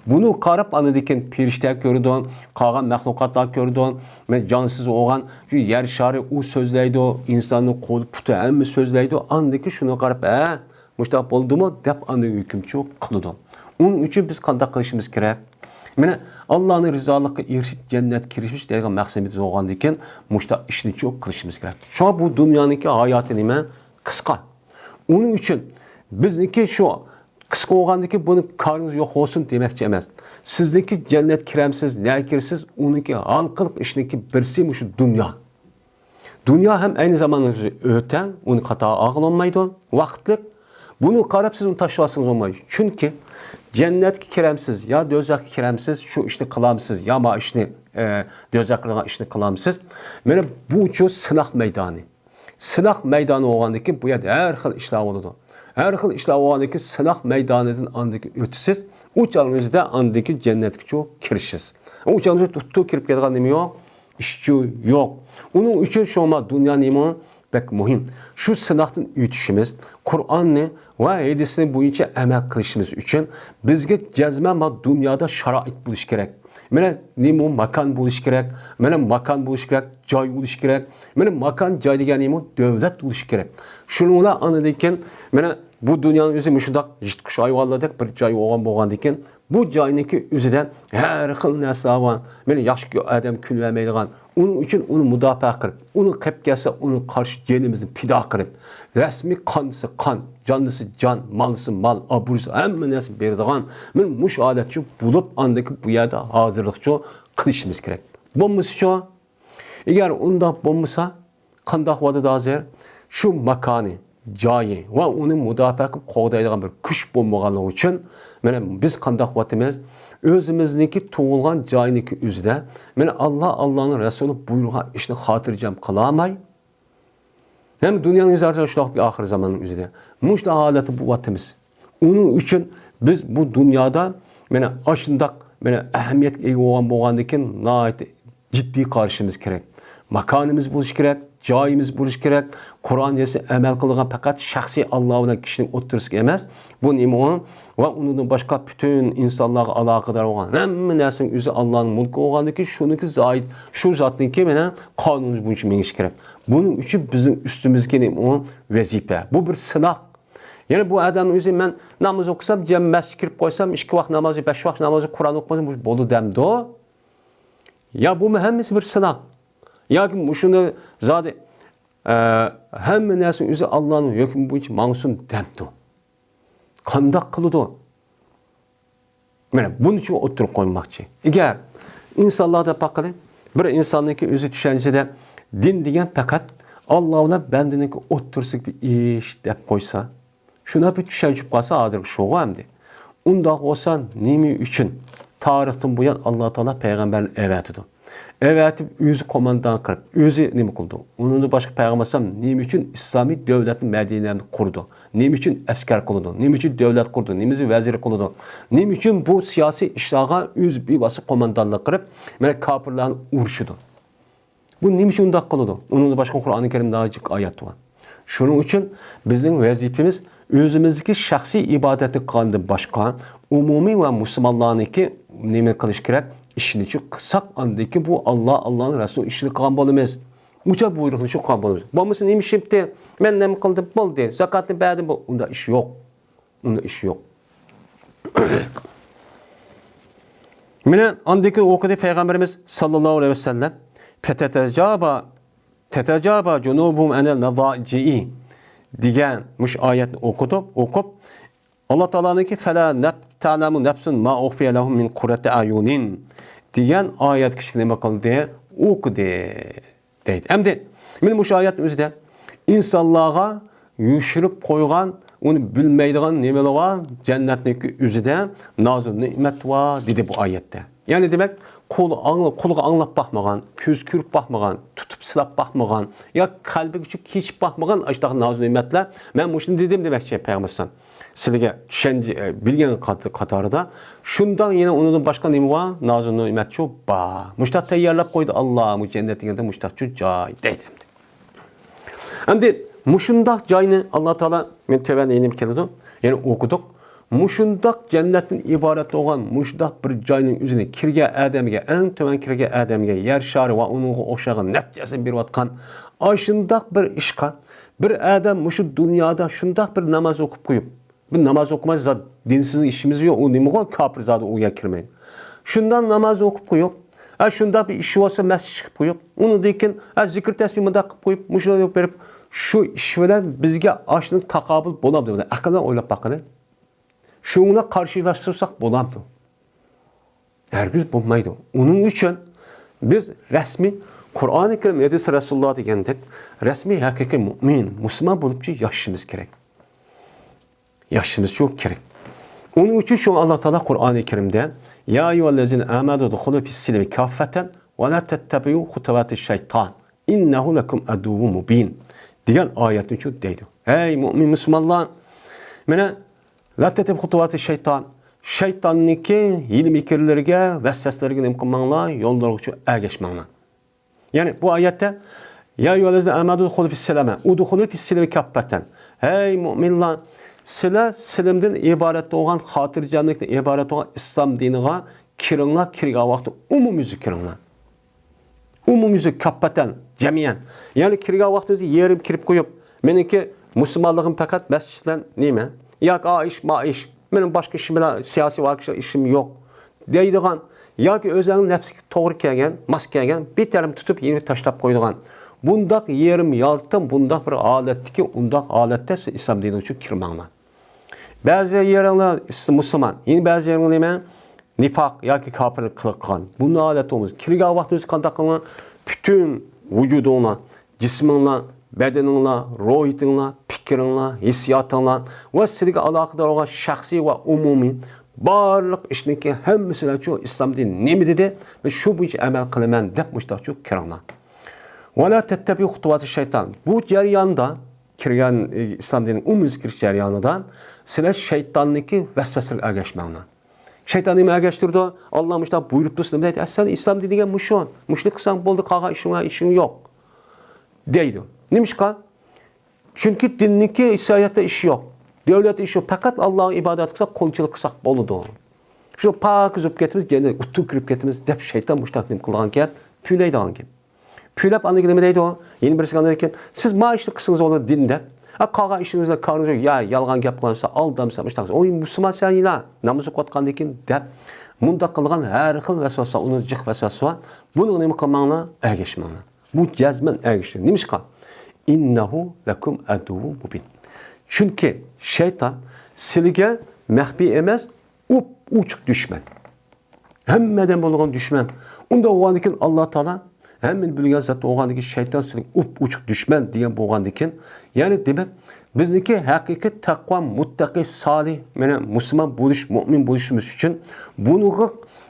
بۇنى قاراپ ئاندىن كېيىن پېرىشتە كۆرىدۇ، قالغان مەخلۇقاتلار كۆرىدۇ، مانا جانسىز بولغان شۇ يەر شارى ئۇ سۆزلەيدۇ، ئىنساننىڭ قولى پۇتى ھەممە سۆزلەيدۇ، ئاندىن كېيىن شۇنى قاراپ، ھە، مۇشۇنداق بولدىمۇ دەپ ئاندىن ھۆكۈمچى قىلىدۇ. ئۇنىڭ ئۈچۈن بىز قانداق قىلىشىمىز كېرەك؟ مانا ئاللانىڭ رىزالىقىغا ئېرىشىپ جەننەتكە كىرىشىش دەيدىغان مەقسىتىمىز بولغاندىن كېيىن مۇشۇنداق ئىشنى چوڭ قىلىشىمىز كېرەك. شۇڭا بۇ دۇنيانىڭكى ھاياتى نېمە؟ قىسقا. ئۇنىڭ ئۈچۈن بىزنىڭكى شۇ قىسقا بولغاندىكى بۇنى كارىڭىز يوق بولسۇن دېمەكچى ئەمەس. سىزنىڭكى جەننەتكە كىرەمسىز، نەگە كىرىسىز، ئۇنىڭكى ھالقىلىق ئىشنىڭكى بىرسى مۇشۇ دۇنيا. دۇنيا ھەم ئەينى زاماندا ئۆتەڭ، ئۇنى قاتارغا ئالغىلى بولمايدۇ، ۋاقىتلىق. بۇنى قاراپ سىز ئۇنى تاشلىۋالسىڭىز بولمايدۇ. چۈنكى جەننەتكە كىرەمسىز يا دوزاخقا كىرەمسىز، شۇ ئىشنى قىلامسىز يا ما ئىشنى، ئە، دوزاخقا قىلغان ئىشنى قىلامسىز. مانا بۇچۇ سىناق مەيدانى. سىناق مەيدانى بولغاندىن كېيىن بۇ يەردە ھەر خىل ئىشلار بولىدۇ. ھەر خىل ئىشلار بولغاندىن كېيىن سىناق مەيدانىدىن ئاندىن كېيىن ئۆتىسىز. ئۇ چاغنىڭ ئۆزىدە ئاندىن كېيىن جەننەتكىچۇ كىرىشىسىز. ئۇ چاغنىڭ ئۆزىدە تۇتۇپ كىرىپ كېتىدىغان نېمە يوق؟ ئىشچۇ يوق. ئۇنىڭ ئۈچۈن شۇڭا دۇنيا نېمە؟ بەك مۇھىم. شۇ سىناقتىن ئۆتۈشىمىز، قۇرئاننى ۋە ھەدىسنى بويىچە ئەمەل قىلىشىمىز ئۈچۈن بىزگە جەزمەن ما دۇنيادا شارائىت بولۇشى كېرەك. مانا نېمە ماكان بولۇشى كېرەك، مانا ماكان بولۇشى كېرەك، جاي بولۇشى كېرەك. مانا ماكان، جاي دېگەن نېمە؟ دۆلەت بولۇشى كېرەك. شۇنىڭ بىلەن ئاندىن كېيىن مانا بۇ دۇنيانىڭ ئۆزى مۇشۇنداق يىرتقۇچ ھايۋانلاردەك بىر جاي بولغان بولغاندىكىن، بۇ جاينىڭكى ئۆزىدە ھەر خىل نەرسىلەر بار. مانا ياخشى ئادەم كۈلۈۋەرمەيدىغان، ئۇنىڭ ئۈچۈن ئۇنى مۇداپىئە قىلىپ، ئۇنى قېپ كەلسە، ئۇنى قارشى جېنىمىزنى پىدا قىلىپ، رەسمىي قانسا قان، جانلىسا جان، مالسا مال، ئابرۇيسا ھەممە نەرسە بېرىدىغان، مانا مۇشۇ ھالەتچۇ بولۇپ، ئاندىكى بۇ يەردە ھازىرلىقچۇ قىلىشىمىز كېرەك. بولمىسىچۇ، ئەگەر ئۇنداق بولمىسا، قانداق بولىدۇ ھازىر؟ شۇ ماكانى، جايى ۋە ئۇنى مۇداپىئە قىلىپ قوغدايدىغان بىر كۈچ بولمىغانلىقى ئۈچۈن، مانا بىز قانداق قىلىۋاتىمىز؟ ئۆزىمىزنىڭكى تۇغۇلغان جاينىڭكى ئۆزىدە، مانا ئاللا، ئاللانىڭ رەسۇلى بۇيرۇغان ئىشنى خاتىرجەم قىلالماي، ھەم دۇنيانىڭ ئۆزى ھازىر شۇنداق بىر ئاخىر زاماننىڭ ئۆزىدە مۇشۇنداق ھالەتتە بولۇۋاتىمىز. ئۇنىڭ ئۈچۈن بىز بۇ دۇنيادا مانا ئاشۇنداق مانا ئەھمىيەتكە ئىگە بولغان بولغاندىكىن ناھايىتى جىددىي قارىشىمىز كېرەك. ماكانىمىز بولۇشى كېرەك، جايىمىز بولۇشى كېرەك. قۇرئان ھەدىسنى ئەمەل قىلىدىغان پەقەت شەخسىي ئاللا بىلەن كىشىنىڭ ئوتتۇرىسىغا ئەمەس. بۇ نېمە ئۇ؟ ۋە ئۇنىڭدىن باشقا پۈتۈن ئىنسانلارغا ئالاقىدار بولغان ھەممە نەرسىنىڭ ئۆزى ئاللانىڭ مۇلكى بولغاندىكىن، شۇنىڭكى زاھىد، شۇ زاتنىڭكى مانا قانۇنى بويىچە مېڭىش كېرەك. بۇنىڭ ئۈچۈن بىزنىڭ ئۈستىمىزدىكى نېمە ئۇ؟ ۋەزىپە. بۇ بىر سىناق. يەنى بۇ ئادەمنىڭ ئۆزى، مەن ناماز ئوقۇسام، جەم مەسچىتكە كىرىپ قويسام، ئىككى ۋاق نامازى، بەش ۋاق نامازى، قۇرئان ئوقۇسام، بۇ بولدى دەمدۇ؟ يا بۇمۇ ھەممىسى بىر سىناق؟ ياكى مۇشۇنى زادى، ئە، ھەممە نەرسە ئۆزى ئاللانىڭ ھۆكمى بويىچە ماڭسۇن دەمدۇ؟ قانداق قىلىدۇ؟ مانا بۇنى شۇ ئوتتۇرىغا قويماقچى. ئەگەر ئىنسانلار دەپ باققىلى، بىر ئىنساننىڭكى ئۆزى چۈشەنچىسىدە دىن دېگەن پەقەت ئاللا بىلەن بەندىنىڭكى ئوتتۇرىسىدىكى بىر ئىش دەپ قويسا، شۇنداق بىر چۈشەنچە بولۇپ قالسا، ھازىرقى شۇغۇ ئەمدى. ئۇنداق بولسا نېمە ئۈچۈن تارىختىن بۇيان ئاللا تائالا پەيغەمبەرنى ئەۋەتىدۇ؟ ئەۋەتىپ ئۆزى قوماندان قىلىپ، ئۆزى نېمە قىلىدۇ؟ ئۇنىڭدىن باشقا پەيغەمبەر ئەلەيھىسسالام نېمە ئۈچۈن ئىسلامىي دۆلەتنى مەدىنەدە قۇردى؟ نېمە ئۈچۈن ئەسكەر قىلىدۇ؟ نېمە ئۈچۈن دۆلەت قۇردى؟ نېمە ئۈچۈن ۋەزىر قىلىدۇ؟ نېمە ئۈچۈن بۇ سىياسىي ئىشلارغا ئۆزى بىۋاسىتە قوماندانلىق قىلىپ، مانا كاپىرلارنى ئۇرۇشىدۇ؟ بۇ نېمە ئۈچۈن ئۇنداق قىلىدۇ؟ ئۇنىڭدىن باشقا قۇرئانى كەرىمدە جىق ئايەت بار. شۇنىڭ ئۈچۈن بىزنىڭ ۋەزىپىمىز ئۆزىمىزدىكى شەخسىي ئىبادەتنى قىلغاندىن باشقا، ئومۇمىي ۋە مۇسۇلمانلارنىڭكى نېمە قىلىش كېرەك؟ ئىشىنى شۇ قىلساق، ئاندىن كېيىن بۇ ئاللا، ئاللانىڭ رەسۇلى ئىشىنى قىلغان بولىمىز. ئۇچا بۇيرۇقنى شۇ قىلغان بولىمىز. بولمىسا نېمە ئىش ئېيتتى؟ مەن نېمە قىلدىم؟ بولدى. زاكاتنى بەردىم. بۇ، ئۇنداق ئىش يوق. ئۇنداق ئىش يوق. مانا ئاندىن كېيىن ئوقۇدى پەيغەمبىرىمىز ساللاللاھۇ ئەلەيھى ۋەسەللەم، «فتتجافى، تتجافى جنوبهم عن المضاجع» دېگەن مۇشۇ ئايەتنى ئوقۇدۇق، ئوقۇپ، ئاللا تائالانىڭكى، «فلا نف-، تعلم نفس ما أخفي لهم من قرة أعين» دېگەن ئايەتكىچە نېمە قىلدى؟ ئوقۇدى. دەيدۇ. ئەمدى مانا مۇشۇ ئايەتنىڭ ئۆزىدە ئىنسانلارغا يوشۇرۇپ قويغان، ئۇنى بىلمەيدىغان نېمىلەر بار؟ جەننەتنىڭكى ئۆزىدە نازۇ نېمەت بار، دېدى بۇ ئايەتتە. يەنى دېمەك، قول ئاڭلا-، قۇلىقى ئاڭلاپ باقمىغان، كۆزى كۆرۈپ باقمىغان، تۇتۇپ سىلاپ باقمىغان، يا قەلبىگە چۈ-، كېچىپ باقمىغان ئاشۇنداق نازۇ نېمەتلەر. مەن مۇشۇنى دېدىم دېمەكچى پەيغەمبەر ئەلەيھىسسالام. سىلىگە چۈشەنچە، ئە، بىلگەن قات-، قاتارىدا شۇنداق يەنە ئۇنىڭدىن باشقا نېمە بار؟ نازۇ نېمەتچۇ بار. مۇشتاق تەييارلاپ قويدى ئاللا، مۇ جەننەت دېگەندە مۇشتاقچۇ جاي دەيدۇ ئەمدى. ئەمدى مۇشۇنداق جاينى ئاللا تائالا، مەن تۆۋەندە يېنىپ كېلىدۇ، يەنە ئوقۇدۇق. مۇشۇنداق جەننەتتىن ئىبارەت بولغان مۇشۇنداق بىر جاينىڭ ئۆزىنى كىرگەن ئادەمگە، ئەڭ تۆۋەن كىرگەن ئادەمگە يەر شارى ۋە ئۇنىڭغا ئوخشىغان نەچچە ئەسىر بېرىۋاتقان ئاشۇنداق بىر ئىشقا بىر ئادەم مۇشۇ دۇنيادا شۇنداق بىر ناماز ئوقۇپ قويۇپ، بىر ناماز ئوقۇماي زات دىنسىز ئىشىمىز يوق، ئۇ نېمىغۇ كاپىر زادى ئۇ يەرگە كىرمەيدۇ. شۇنداق ناماز ئوقۇپ قويۇپ، ئە، شۇنداق بىر ئىشى بولسا مەسچىتكە چىقىپ قويۇپ، ئۇنىڭدىن كېيىن، ئە، زىكىر تەسبىھ مۇنداق قىلىپ قويۇپ، مۇشۇنداق بېرىپ، شۇ ئىش بىلەن بىزگە ئاشۇنىڭ تاقابىل بولامدۇ؟ ئەقىل بىلەن ئويلاپ باققىلى. شۇنىڭ بىلەن قارشىلاشتۇرساق بولامدۇ؟ ھەرگىز بولمايدۇ. ئۇنىڭ ئۈچۈن بىز رەسمىي قۇرئانى كەرىم، ھەدىس رەسۇلۇللا دېگەندەك رەسمىي ھەقىقىي مۇئمىن، مۇسۇلمان بولۇپچۇ ياشىشىمىز كېرەك. ياشىشىمىزچۇ كېرەك. ئۇنىڭ ئۈچۈن شۇڭا ئاللا تائالا قۇرئانى كەرىمدە، يا أيها الذين آمنوا ادخلوا في السلم كافة ولا تتبعوا خطوات الشيطان إنه لكم عدو مبين دېگەن ئايەتنى شۇ دەيدۇ. ھەي مۇئمىن مۇسۇلمانلار! مانا، لا تتبعوا خطوات الشيطان. شەيتاننىڭكى ھىيلە-مىكىرلىرىگە، ۋەسۋەسىلىرىگە نېمە قىلماڭلار؟ يوللىرىغىچۇ ئەگەشمەڭلار. يەنى بۇ ئايەتتە، يا أيها الذين آمنوا ادخلوا في السلم، ادخلوا في السلم كافة. ھەي مۇئمىنلار، سىلەر سىلىمدىن ئىبارەت بولغان، خاتىرجەملىكتىن ئىبارەت بولغان ئىسلام دىنىغا كىرىڭلار، كىرگەن ۋاقىتتا ئومۇميۈزلۈك كىرىڭلار. ئومۇميۈزلۈك، كاپپەتەن، جەمئىيەن. يەنى كىرگەن ۋاقتىمىزدا يېرىم كىرىپ قويۇپ، مېنىڭكى مۇسۇلمانلىقىم پەقەت مەسچىت بىلەن نېمە؟ ياكى ئا ئىش، ما ئىش، مېنىڭ باشقا ئىشىم بىلەن، سىياسىي ۋە ئىشىم يوق دەيدىغان، ياكى ئۆزىنىڭ نەپسىگە توغرا كەلگەن، ماس كەلگەن بىر تەرەپنى تۇتۇپ يېنىپ تاشلاپ قويىدىغان، بۇنداق يېرىم يالتىن، بۇنداق بىر ھالەتتىكى، ئۇنداق ھالەتتە سىز ئىسلام دىنى ئۈچۈن كىرمەڭلار. بەزى يېرىڭلار مۇسۇلمان، يەنە بەزى يېرىڭلار نېمە؟ نىفاق ياكى كاپىرلىق قىلىپ قىلغان. بۇنداق ھالەتتە بولمىسۇن. كىرگەن ۋاقتىمىزدا قانداق قىلىڭلار؟ پۈتۈن ۋۇجۇدۇڭلار، جىسمىڭلار، بەدىنىڭلار، روھىيىتىڭلار، پىكرىڭلار، ھېسسىياتىڭلار ۋە سىلىگە ئالاقىدار بولغان شەخسىي ۋە ئومۇمىي بارلىق ئىشنىڭكى ھەممىسى بىلەن شۇ ئىسلام دىنى نېمە دېدى، مەن شۇ بويىچە ئەمەل قىلىمەن دەپ مۇشۇنداق كىرىڭلار. ۋەلا تەتتەبىئۇ خۇتۇۋاتى شەيتان. بۇ جەرياندا كىرگەن، ئى، ئىسلام دىنىنىڭ ئومۇميۈزلۈك كىرىش جەريانىدا سىلەر شەيتاننىڭكى ۋەسۋەسىلىرىگە ئەگەشمەڭلار. شەيتان نېمە ئەگەشتۈرىدۇ؟ ئاللا مۇشۇنداق بۇيرۇپتۇ، نېمە دەيدۇ؟ ئە، سەن ئىسلام دىنى دېگەن مۇشۇ. مۇشۇنى قىلساڭ بولدى، قالغان ئىشىڭ، ئىشىڭ يوق. دەيدۇ. نېمىشقا؟ چۈنكى دىننىڭكى سىياسەتتە ئىشى يوق. دۆلەتتە ئىشى يوق. پەقەت ئاللاغا ئىبادەت قىلساق، قونچىلىق قىلساق بولىدۇ. شۇ پاكىز بولۇپ كېتىمىز، جەننەتكە ئۇتۇق كىرىپ كېتىمىز دەپ شەيتان مۇشۇنداق نېمە قىلغان گەپ، پۈۋلەيدىغان گەپ. پۈۋلەپ ئاندىن كېيىن نېمە دەيدۇ؟ يەنە بىرسى ئاندىن كېيىن، سىز ما ئىشنى قىلسىڭىز بولىدۇ دىن دەپ. ھە، قالغان ئىشىڭىزدا كارىڭىز يوق، يا يالغان گەپ قىلامسەن، ئالدامسەن، مۇشۇنداق. ئوي، مۇسۇلمان سەن يىلا، ناماز ئوقۇۋاتقاندىن كېيىن دەپ، مۇنداق قىلغان ھەر خىل ۋەسۋەسە، ئۇنىڭ جىق ۋەسۋەسە بار. بۇنىڭغا نېمە قىلماڭلار؟ ئەگەشمەڭلار. بۇ جەزمەن ئەگىشتى. نېمىشقا؟ ئىننەھۇ لەكۇم ئەدۇۋۋۇم مۇبىن. چۈنكى شەيتان سىلىگە مەخپىي ئەمەس، ئوپئوچۇق دۈشمەن. ھەممە ئادەم بولىدىغان دۈشمەن. ئۇنداق بولغاندىكىن ئاللا تائالا ھەممىنى بىلگەن زات بولغاندىكىن شەيتان سىلىگە ئوپئوچۇق دۈشمەن دېگەن بولغاندىكىن، يەنى دېمەك، بىزنىڭكى ھەقىقىي تەقۋا، مۇتتەقى، سالىھ، مانا مۇسۇلمان بولۇش، مۇئمىن بولۇشىمىز ئۈچۈن بۇنىڭغا،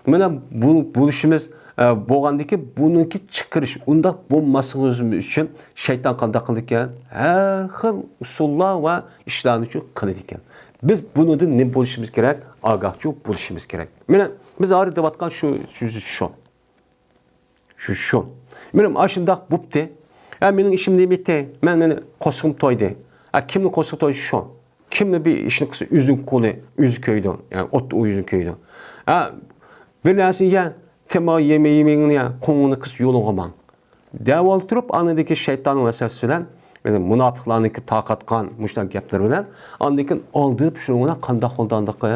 مانا بۇ بولۇشىمىز، ئە، بولغاندىكىن بۇنىڭكى چىقىرىش، ئۇنداق بولماسلىقىمىز ئۈچۈن شەيتان قانداق قىلىدىكەن؟ ھەر خىل ئۇسۇللار ۋە ئىشلارنى شۇ قىلىدىكەن. بىز بۇنىڭدىن نېمە بولۇشىمىز كېرەك؟ ئاگاھچى بولۇشىمىز كېرەك. مانا بىز ھازىر دەۋاتقان شۇ، شۇ، شۇ. شۇ، شۇ. مېنىڭ ئاشۇنداق بوپتى. ھە، مېنىڭ ئىشىم نېمە ئىدى؟ مەن، مېنى قورسىقىم تويدى. ھە، كىمنى قورسىقى تويدى؟ شۇ. كىمنى بىر ئىشنى قىلسا، ئۆزىنىڭ قولى، ئۆزى كۆيىدۇ. يەنى ئوتتا ئۆزىنى كۆيىدۇ. ھە، بىر نەرسە يە، تېما يېمە، يېمىگىنى يە، قوڭۇنى قىس، يولۇڭغا ماڭ. دەۋالدۇرۇپ، ئاندىن كېيىن شەيتاننىڭ ۋەسۋەسىسى بىلەن، مۇناپىقلارنىڭكى تارقاتقان مۇشۇنداق گەپلىرى بىلەن، ئاندىن كېيىن ئالدىرىپ، شۇنىڭ بىلەن قانداق بولدى ئاندىقى؟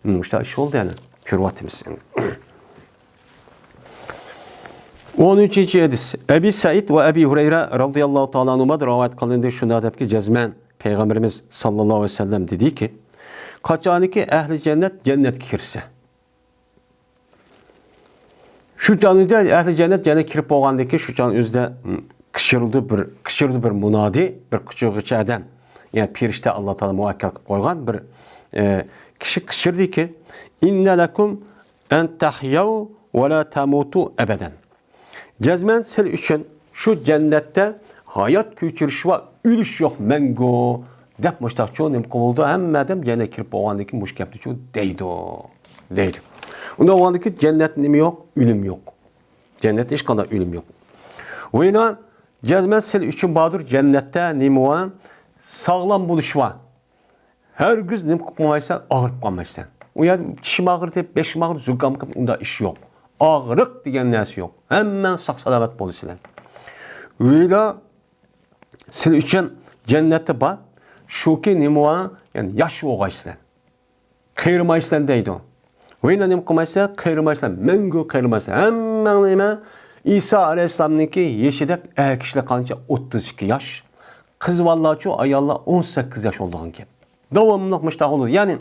مۇشۇنداق ئىش بولدى يەنە. كۆرۈۋاتىمىز. ئون ئۈچىنچى ھەدىس. ئەبى سەئىد ۋە ئەبى ھۇرەيرە رازىياللاھۇ تائالا ئەنھۇما رىۋايەت قىلىندى، شۇنداق دەپكى، جەزمەن پەيغەمبىرىمىز ساللاللاھۇ ئەلەيھى ۋەسەللەم دېدىكى، قاچانكى ئەھلى جەننەت جەننەتكە كىرسە، شۇ چاغ ئۆزىدە ئەھلى جەننەت جەننەتكە كىرىپ بولغاندىن كېيىن، شۇ چاغ ئۆزىدە، م، قىچىرىدۇ بىر، قىچىرىدۇ بىر مۇنادى، بىر قىچۇرغۇچى ئادەم. يەنى پېرىشتە ئاللا تائالا مۇۋەككەل قىلىپ قويغان بىر، ئە، كىشى قىچىردىكى، ئىننە لەكۇم ئەن تەھيەۋ ۋە لا تەمۇتۇ ئەبەدەن. جەزمەن سىلەر ئۈچۈن شۇ جەننەتتە ھايات كۆچۈرۈش ۋە ئۆلۈش يوق، مەڭگۈ، دەپ مۇشتاقچۇ نېمە قىلىدۇ؟ ھەممە ئادەم جەننەتكە كىرىپ بولغاندىن كېيىن مۇشۇ گەپنىچۇ دەيدۇ، دەيدۇ. ئۇنداق بولغاندىن كېيىن جەننەتتە نېمە يوق؟ ئۆلۈم يوق. جەننەتتە ھېچقانداق ئۆلۈم يوق. ۋە يەنە جەزمەن سىلەر ئۈچۈن باردۇر جەننەتتە نېمە بار؟ ساغلام بولۇش بار. ھەرگىز نېمە قىلىپ قالمايسەن، ئاغرىپ قالمايسەن. ئۇ يەردە چىشىم ئاغرىدى، بېشىم ئاغرىدى، زۇكام قىلىپ، ئۇنداق ئىش يوق. ئاغرىق دېگەن نەرسە يوق. ھەممەڭ ساق سالامەت بولىسىلەر. ۋە يەنە سىلەر ئۈچۈن جەننەتتە بار، شۇكى نېمە بار؟ يەنى ياش بولغايسىلەر. قېرىمايسىلەر دەيدۇ. ۋە يەنە نېمە قىلمايسىلەر؟ قېرىمايسىلەر. مەڭگۈ قېرىمايسىلەر. ھەممەڭ نېمە؟ ئىسا ئەلەيھىسسالامنىڭكى يېشىدەك ئەر كىشىلەر قانچە؟ ئوتتۇز ئىككى ياش. قىز بالىلارچۇ، ئاياللار ئون سەككىز ياش بولىدىغان گەپ. داۋاملىق مۇشۇنداق بولىدۇ. يەنى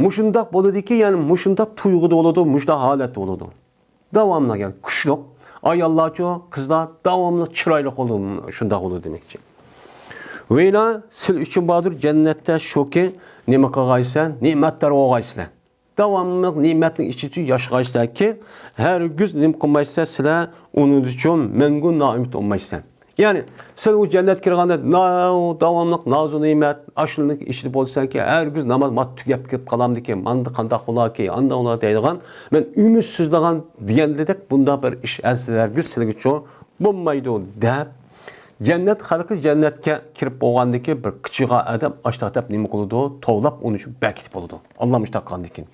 مۇشۇنداق بولىدۇكى، يەنى مۇشۇنداق تۇيغۇدا بولىدۇ، مۇشۇنداق ھالەتتە بولىدۇ. داۋاملىق، يەنى كۈچلۈك. ئاياللارچۇ، قىزلار داۋاملىق چىرايلىق بولىدۇ، شۇنداق بولىدۇ دېمەكچى. ۋە يەنە سىلەر ئۈچۈن باردۇر جەننەتتە شۇكى، نېمە قىلغايسىلەر؟ نېمەتدار بولغايسىلەر. داۋاملىق نېمەتنىڭ ئىچىدە ياشىغايسىلەركى، ھەرگىز نېمە قىلمايسىلەر، سىلەر ئۇنىڭدىچۇ مەڭگۈ نائۈمىد بولمايسىلەر. يەنى، سىلەر ئۇ جەننەتكە كىرگەندە، ناۋ-، داۋاملىق نازۇ نېمەت، ئاشۇنىڭ ئىچىدە بولساڭكى، ھەرگىز ناماز ما تۈگەپ كېتىپ قالامدىكى، ماندا قانداق بولاركى، ئانداق بولار دەيدىغان، مەن ئۈمىدسىزلىغان دېگەندەك بۇنداق بىر ئىش ھەرگىزلەرگىچۇ بولمايدۇ، دەپ، جەننەت خەلقى جەننەتكە كىرىپ بولغاندىكى بىر قىچىغا ئادەم ئاشتاق دەپ نېمە قىلىدۇ؟ توۋلاپ ئۇنى شۇ بەكىتىپ بولىدۇ. ئاللا مۇشتاق قىلغاندىكىن.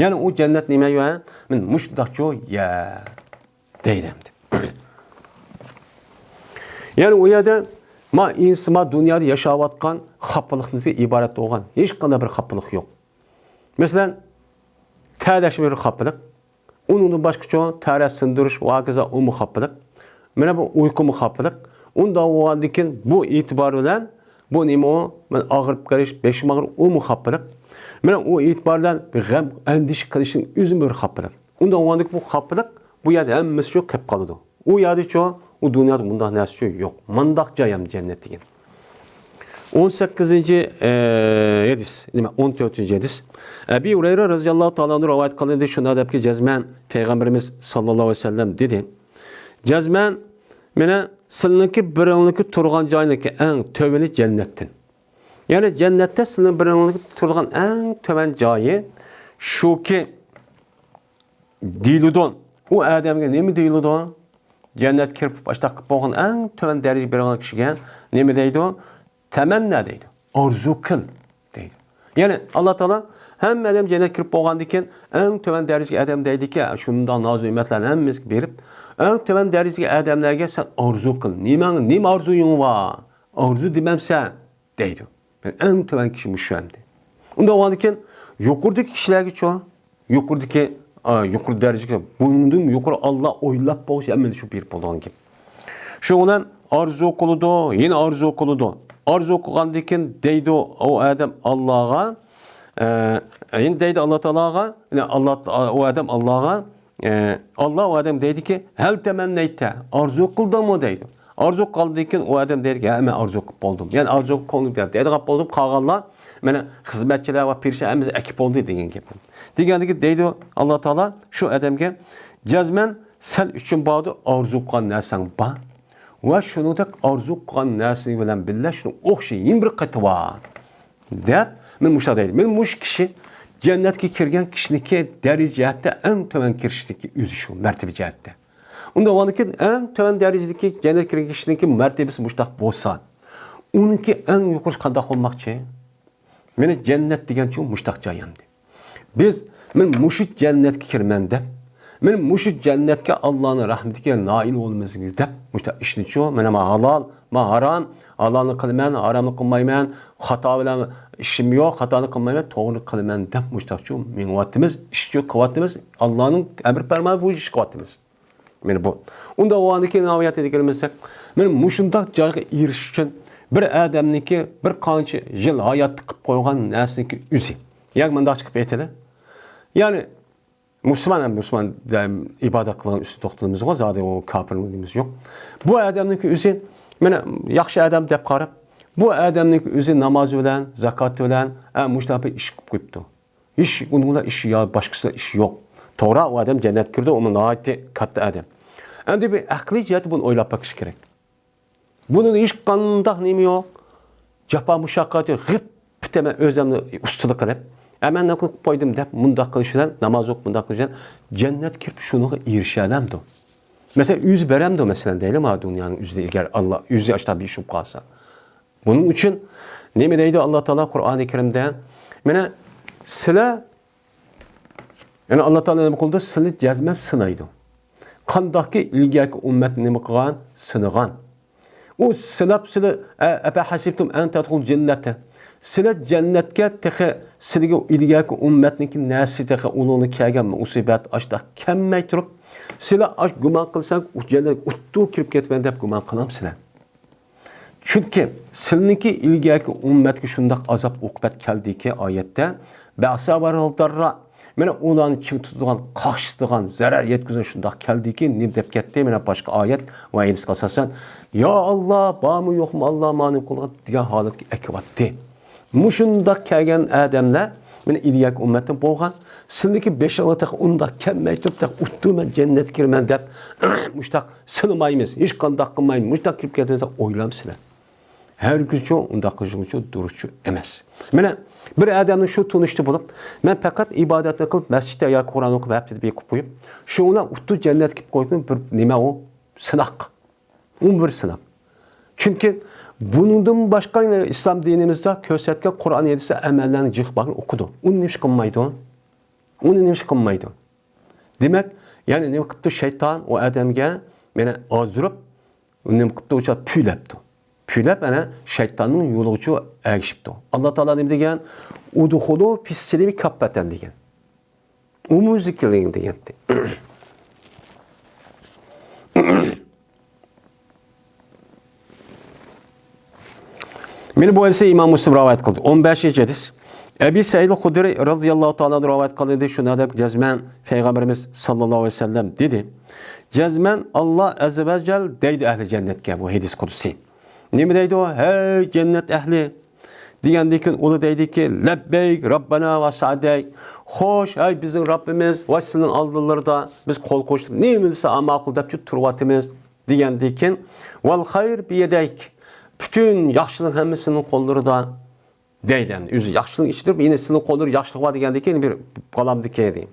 يەنى ئۇ جەننەت نېمە يە؟ مەن مۇشتاقچۇ يە. دەيدۇ ئەمدى. يەنى ئۇ يەردە ما ئىنسىما دۇنيادا ياشاۋاتقان خاپىلىقتىن ئىبارەت بولغان ھېچقانداق بىر خاپىلىق يوق. مەسىلەن، تەرلەشمە بىر خاپىلىق. ئۇنىڭدىن باشقىچۇ تەرە سىندۇرۇش ۋە ھاكازا ئۇمۇ خاپىلىق. مانا بۇ ئۇيقۇمۇ خاپىلىق. ئۇنداق بولغاندىن كېيىن بۇ ئېتىبار بىلەن بۇ نېمە ئۇ؟ مەن ئاغرىپ قېلىش، بېشىم ئاغرىپ ئۇمۇ خاپىلىق. مانا ئۇ ئېتىبار بىلەن بىر غەم، ئەندىشە قىلىشنىڭ ئۆزىمۇ بىر خاپىلىق. ئۇنداق بولغاندىن كېيىن بۇ خاپىلىق بۇ يەردە ھەممىسىچۇ قېلىپ قالىدۇ. ئۇ يەردىچۇ، ئۇ دۇنيادا مۇنداق نەرسىچۇ يوق. مۇنداق جاي ھەم جەننەت دېگەن. ئون سەككىزىنچى، ئە، ھەدىس، نېمە، ئون تۆتىنچى ھەدىس. ئەبى ھۇرەيرە رەزىياللاھۇ تائالا ئەنھۇ رىۋايەت قىلىندى، شۇنداق دەپكى، جەزمەن پەيغەمبىرىمىز ساللاللاھۇ ئەلەيھى ۋەسەللەم دېدى، جەزمەن، مانا سىلىنىڭكى بىرىڭلىكى تۇرغان جاينىڭكى ئەڭ تۆۋىنى جەننەتتىن. يەنى جەننەتتە سىلىنىڭ بىرىڭلىكى تۇرغان ئەڭ تۆۋەن جايى شۇكى، دېيىلىدۇ. ئۇ ئادەمگە نېمە دېيىلىدۇ؟ جەننەتكە كىرىپ، ئاشتاق قىلىپ بولغان ئەڭ تۆۋەن دەرىجىگە بېرىدىغان كىشىگە نېمە دەيدۇ؟ تەمەننا دەيدۇ. ئارزۇ قىل دەيدۇ. يەنى ئاللا تائالا ھەممە ئادەم جەننەتكە كىرىپ بولغاندىن كېيىن ئەڭ تۆۋەن دەرىجىگە ئادەم دەيدىكى، شۇنداق نازۇ نېمەتلەرنى ھەممىسىگە بېرىپ، ئەڭ تۆۋەن دەرىجىدىكى ئادەملەرگە سەن ئارزۇ قىل. نېمەڭ، نېمە ئارزۇيۇڭ بار؟ ئارزۇ دېمەمسەن؟ دەيدۇ. يەنى ئەڭ تۆۋەن كىشى مۇشۇ ئەمدى. ئۇنداق بولغاندىكىن يۇقىرىدىكى كىشىلەرگىچۇ، يۇقىرىدىكى، ئا، يۇقىرى دەرىجىگە، بۇندىن يۇقىرى ئاللا ئويلاپ بولغۇچە ھەممىنى شۇ بېرىپ بولىدىغان گەپ. شۇنىڭ بىلەن ئارزۇ قىلىدۇ، يەنە ئارزۇ قىلىدۇ. ئارزۇ قىلغاندىكىن دەيدۇ ئۇ ئادەم ئاللاغا، ئە، يەنە دەيدۇ ئاللا تائالاغا، يەنى ئاللا، ئۇ ئادەم ئاللاغا، ئە، ئاللا ئۇ ئادەمگە دەيدىكى، ھەل تەمەننەيتە، ئارزۇ قىلدىڭمۇ دەيدۇ. ئارزۇ قىلغاندىن كېيىن ئۇ ئادەم دەيدىكى، ھە، مەن ئارزۇ قىلىپ بولدۇم. يەنى ئارزۇ قىلىپ بولدۇم دەيدىغان بولدۇم، قالغانلار مانا خىزمەتچىلەر ۋە پېرىشان ھەممىسى ئەكىپ بولدى دېگەن گەپ. دېگەندىكى دەيدۇ ئاللا تائالا شۇ ئادەمگە، جەزمەن سەن ئۈچۈن باردۇ، ئارزۇ قىلغان نەرسەڭ بار ۋە شۇنىڭدەك ئارزۇ قىلغان نەرسىڭ بىلەن بىللە شۇنىڭ ئوخشىشى يەنە بىر قېتى بار. دەپ، مەن مۇشۇنداق دەيدۇ. مەن مۇشۇ كىشى جەننەتكە كىرگەن كىشىنىڭكى دەرىجە جەھەتتە ئەڭ تۆۋەن كىرىشنىڭكى ئۆزى شۇ، مەرتىۋە جەھەتتە. ئۇنداق بولغاندىكىن ئەڭ تۆۋەن دەرىجىدىكى جەننەتكە كىرگەن كىشىنىڭكى مەرتىۋىسى مۇشۇنداق بولسا، ئۇنىڭكى ئەڭ يۇقىرىسى قانداق بولماقچى؟ مانا جەننەت دېگەنچۇ مۇشۇنداق جاي ئەمدى. بىز، مەن مۇشۇ جەننەتكە كىرىمەن دەپ، مەن مۇشۇ جەننەتكە ئاللانىڭ رەھمىتىگە نائىل بولىمىز دەپ، مۇشۇنداق ئىشنىچۇ، مانا، ما ھالال، ما ھارام، ھالالنى قىلىمەن، ھارامنى قىلمايمەن، خاتا بىلەن ئىشىم يوق، خاتانى قىلمايمەن، توغرىنى قىلىمەن دەپ مۇشۇنداقچۇ مېڭىۋاتىمىز، ئىشچۇ قىلىۋاتىمىز، ئاللانىڭ ئەمر پەرمانى بويىچە ئىش قىلىۋاتىمىز. مانا بۇ. ئۇنداق بولغاندىن كېيىن ھاياتىدا كۆرمىسەك، مانا مۇشۇنداق جايغا ئېرىشىش ئۈچۈن بىر ئادەمنىڭكى بىر قانچە يىل ھاياتتا قىلىپ قويغان نەرسىنىڭكى ئۆزى. ياكى مۇنداقچە قىلىپ ئېيتىلى. يەنى مۇسۇلمان ھەم مۇسۇلمان دەم ئىبادەت قىلغان ئۈستىدە توختىلىمىزغۇ، زادى ئۇ كاپىر دېگىنىمىز يوق. بۇ ئادەمنىڭكى ئۆزى، مانا ياخشى ئادەم دەپ قاراپ، بۇ ئادەمنىڭكى ئۆزى نامازى بىلەن، زاكاتى بىلەن، ئە، مۇشۇنداق بىر ئىش قىلىپ قويۇپتۇ. ھېچ ئۇنىڭ بىلەن ئىشى يا باشقىسى بىلەن ئىشى يوق. توغرا، ئۇ ئادەم جەننەتكە كىرىدۇ، ئۇمۇ ناھايىتى كاتتا ئادەم. ئەمدى بىر ئەقلىي جەھەتتە بۇنى ئويلاپ بېقىش كېرەك. بۇنىڭدا ھېچقانداق نېمە يوق. جاپا مۇشەققەت يوق. غىپ پىتەمەن ئۆزۈمنى ئۇستىلىق قىلىپ، ئە، مەن نېمە قىلىپ قويدۇم دەپ مۇنداق قىلىش بىلەن، ناماز ئوقۇپ مۇنداق قىلىش بىلەن جەننەتكە كىرىپ شۇنىڭغا ئېرىشەلەمدۇ؟ مەسىلەن، ئۆزى بەرەمدۇ؟ مەسىلەن، دەيلى، مانا دۇنيانىڭ ئۆزىدە ئەگەر ئاللا ئۆزى ئاشتا بىر ئىش بولۇپ قالسا. بۇنىڭ ئۈچۈن نېمە دەيدۇ ئاللا تائالا قۇرئانى كەرىمدە؟ مانا سىلە، يەنى ئاللا تائالا نېمە قىلدى؟ سىلى جەزمەن سىنايدۇ. قانداقكى ئىلگەركى ئۈممەتنى نېمە قىلغان؟ سىنىغان. ئۇ سىناپ سىلى، ئە، ئەپەھەسىبتۇم ئەن تەدخۇلۇل جەننەتە. سىلە جەننەتكە تېخى سىلىگە ئىلگەركى ئۈممەتنىڭكى نەرسە تېخى ئۇلۇڭلۇق كەلگەن مۇسىبەت ئاشتاق كەلمەي تۇرۇپ، سىلە ئاش گۇمان قىلساڭ، ئۇ جەننەتكە ئۇتتۇ كىرىپ كەتمەن دەپ گۇمان قىلامسىلەر؟ چۈنكى سىلىنىڭكى ئىلگەركى ئۈممەتكە شۇنداق ئازاب ئوقۇبەت كەلدىكى ئايەتتە، بەسا ۋەلدەررا، مانا ئۇلارنى چىڭ تۇتىدىغان، قاقشىتىدىغان، زەرەر يەتكۈزىدىغان شۇنداق كەلدىكى، نېمە دەپ كەتتى؟ مانا باشقا ئايەت ۋە ھەدىسكە ئاساسەن، يا ئاللا، بارمۇ يوقمۇ ئاللا، مانا نېمە قىلغان دېگەن ھالەتكە ئەكىۋاتتى. مۇشۇنداق كەلگەن ئادەملەر مانا ئىلگەركى ئۈممەتتىن بولغان، سىلىنىكى بېشىڭلار تېخى ئۇنداق كەلمەي تۇرۇپ، تېخى ئۇتتۇ مەن جەننەتكە كىرىمەن دەپ، مۇشتاق سىلىمايمىز، ھېچقانداق قىلمايمىز، مۇشتاق كىرىپ كەتمىسە ئويلامسىلەر. ھەرگىزچۇ ئۇنداق قىلىشىڭچۇ دۇرۇسچۇ ئەمەس. مانا بىر ئادەمنىڭ شۇ تونۇشتا بولۇپ، مەن پەقەت ئىبادەتنى قىلىپ، مەسچىتتە ياكى قۇرئان ئوقۇپ، ھەپتىدە بىر قىلىپ قويۇپ، شۇ بىلەن ئۇتتۇ جەننەتكە كىرىپ قويۇپ، بىر نېمە ئۇ؟ سىناق. ئۇ بىر سىناق. چۈنكى بۇنىڭدىن باشقا يەنە ئىسلام دىنىمىزدا كۆرسەتكەن قۇرئان ھەدىسى ئەمەللەرنى جىق باققان ئوقۇدۇ. ئۇنى نېمە ئىش قىلمايدۇ؟ ئۇنى نېمە ئىش قىلمايدۇ؟ دېمەك، يەنى نېمە قىپتۇ شەيتان ئۇ ئادەمگە، مانا ئازدۇرۇپ، ئۇنى نېمە قىپتۇ، ئوشۇ پۈۋلەپتۇ. پۈۋلەپ، ئەنە شەيتاننىڭ يولىغىچۇ ئەگىشىپتۇ. ئاللا تائالا نېمە دېگەن؟ ئۇدخۇلۇ فىسسىلمى كاپپەتەن دېگەن. ئۇمۇ زىكىرلىگىن دېگەنتى. مانا بۇ ھەدىسنى ئىمام مۇسلىم رىۋايەت قىلدى. ئون بەشىنچى ھەدىس. ئەبى سەئىد خۇدرى رازىياللاھۇ تائالا ئەنھۇ رىۋايەت قىلدى. شۇنداق دەپ جەزمەن پەيغەمبىرىمىز ساللاللاھۇ ئەلەيھى ۋەسەللەم دېدى. جەزمەن ئاللا ئەززە ۋە جەل دەيدۇ ئەھلى جەننەتكە. بۇ ھەدىس قۇدسى. نېمە دەيدۇ؟ ھەي جەننەت ئەھلى! دېگەندىن كېيىن ئۇلار دەيدىكى، لەببەيك رەببەنا ۋە سەئدەيك. خوش، ھەي بىزنىڭ رەببىمىز، ۋاي سېنىڭ ئالدىلىرىدا بىز قول قوشتۇق، نېمە دېسە ماقۇل دەپچۇ تۇرۇۋاتىمىز. دېگەندىن كېيىن، ۋەل خەير بىيەدەيك. پۈتۈن ياخشىلىق ھەممىسى سېنىڭ قوللىرىدا دەيدۇ. ئەمدى ئۆزى ياخشىلىق ئىچىدە تۇرۇپ، يەنە سېنىڭ قوللىرىدا ياخشىلىق بار دېگەندىن كېيىن بىر بالامدىكى دەيدۇ.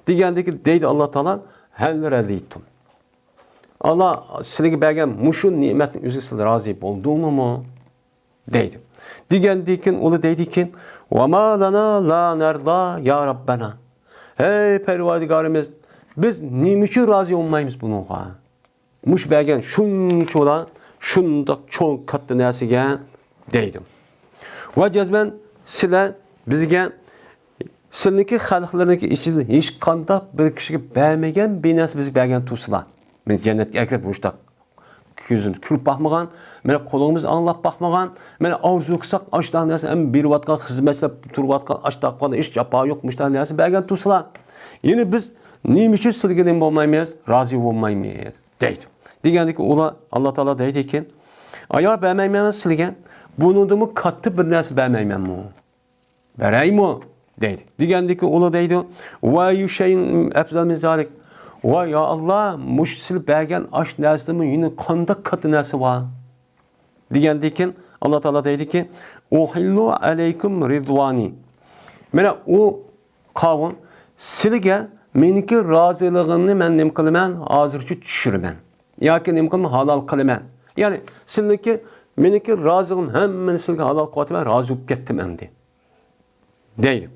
دېگەندىن كېيىن دەيدۇ ئاللا تائالا، ھەل رەزىيتۇم. ئاللا سىلەرگە بەرگەن مۇشۇ نېمەتنىڭ ئۆزىگە سىلەر رازى بولدۇڭلارمۇ؟ دەيدۇ. دېگەندىن كېيىن ئۇلار دەيدىكى، ۋە ما لەنا لا نەردا يا رەببەنا. ھەي پەرۋەردىگارىمىز، بىز نېمە ئۈچۈن رازى بولمايمىز بۇنىڭغا؟ مۇشۇ بەرگەن شۇنچىۋالا، شۇنداق چوڭ كاتتا نەرسىگە دەيدۇ. ۋە جەزمەن سىلەر بىزگە سىلىنىڭكى خەلقلىرىنىڭكى ئىچىدىن ھېچقانداق بىر كىشىگە بەرمىگەن بىر نەرسە بىزگە بەرگەن تۇرسىلا. مەن جەننەتكە ئەكىرىپ مۇشتاق كۆزىمىز كۆرۈپ باقمىغان، مانا قۇلىقىمىز ئاڭلاپ باقمىغان، مانا ئارزۇ قىلساق ئاشتاق نەرسە ھەم بېرىۋاتقان خىزمەتچىلەر تۇرۇۋاتقان ئاشتاق ھېچ جاپا يوق مۇشتاق نەرسە بەرگەن تۇرسىلا. يەنە بىز نېمە ئۈچۈن سىلىگە نېمە بولمايمىز؟ رازى بولمايمىز دەيدۇ. دېگەندىكى ئۇلار، ئاللا تائالا دەيدىكى، ئايا بەرمەيمەن سىلىگە، بۇنىڭدىنمۇ كاتتا بىر نەرسە بەرمەيمەنمۇ؟ بەرەيمۇ؟ دەيدۇ. دېگەندىكى ئۇلار دەيدۇ، ۋە يۇشەيئىن ئەفزەل مىن زالىك. ۋاي يا ئاللا، مۇشۇ سىلى بەرگەن ئاش نەرسىدىنمۇ يەنە قانداق كاتتا نەرسە بار؟ دېگەندىكىن ئاللا تائالا دەيدىكى، ئۇھىللۇ ئەلەيكۇم رىدۋانى. مانا ئۇ قاۋۇم، سىلىگە مېنىڭكى رازىلىقىمنى مەن نېمە قىلىمەن؟ ھازىرچە چۈشۈرىمەن. ياكى نېمە قىلىمەن؟ ھالال قىلىمەن. يەنى سىلىنىڭكى، مېنىڭكى رازىلىقىم ھەممىنى سىلىگە ھالال قىلىۋاتىمەن، رازى بولۇپ كەتتىم ئەمدى. دەيدۇ.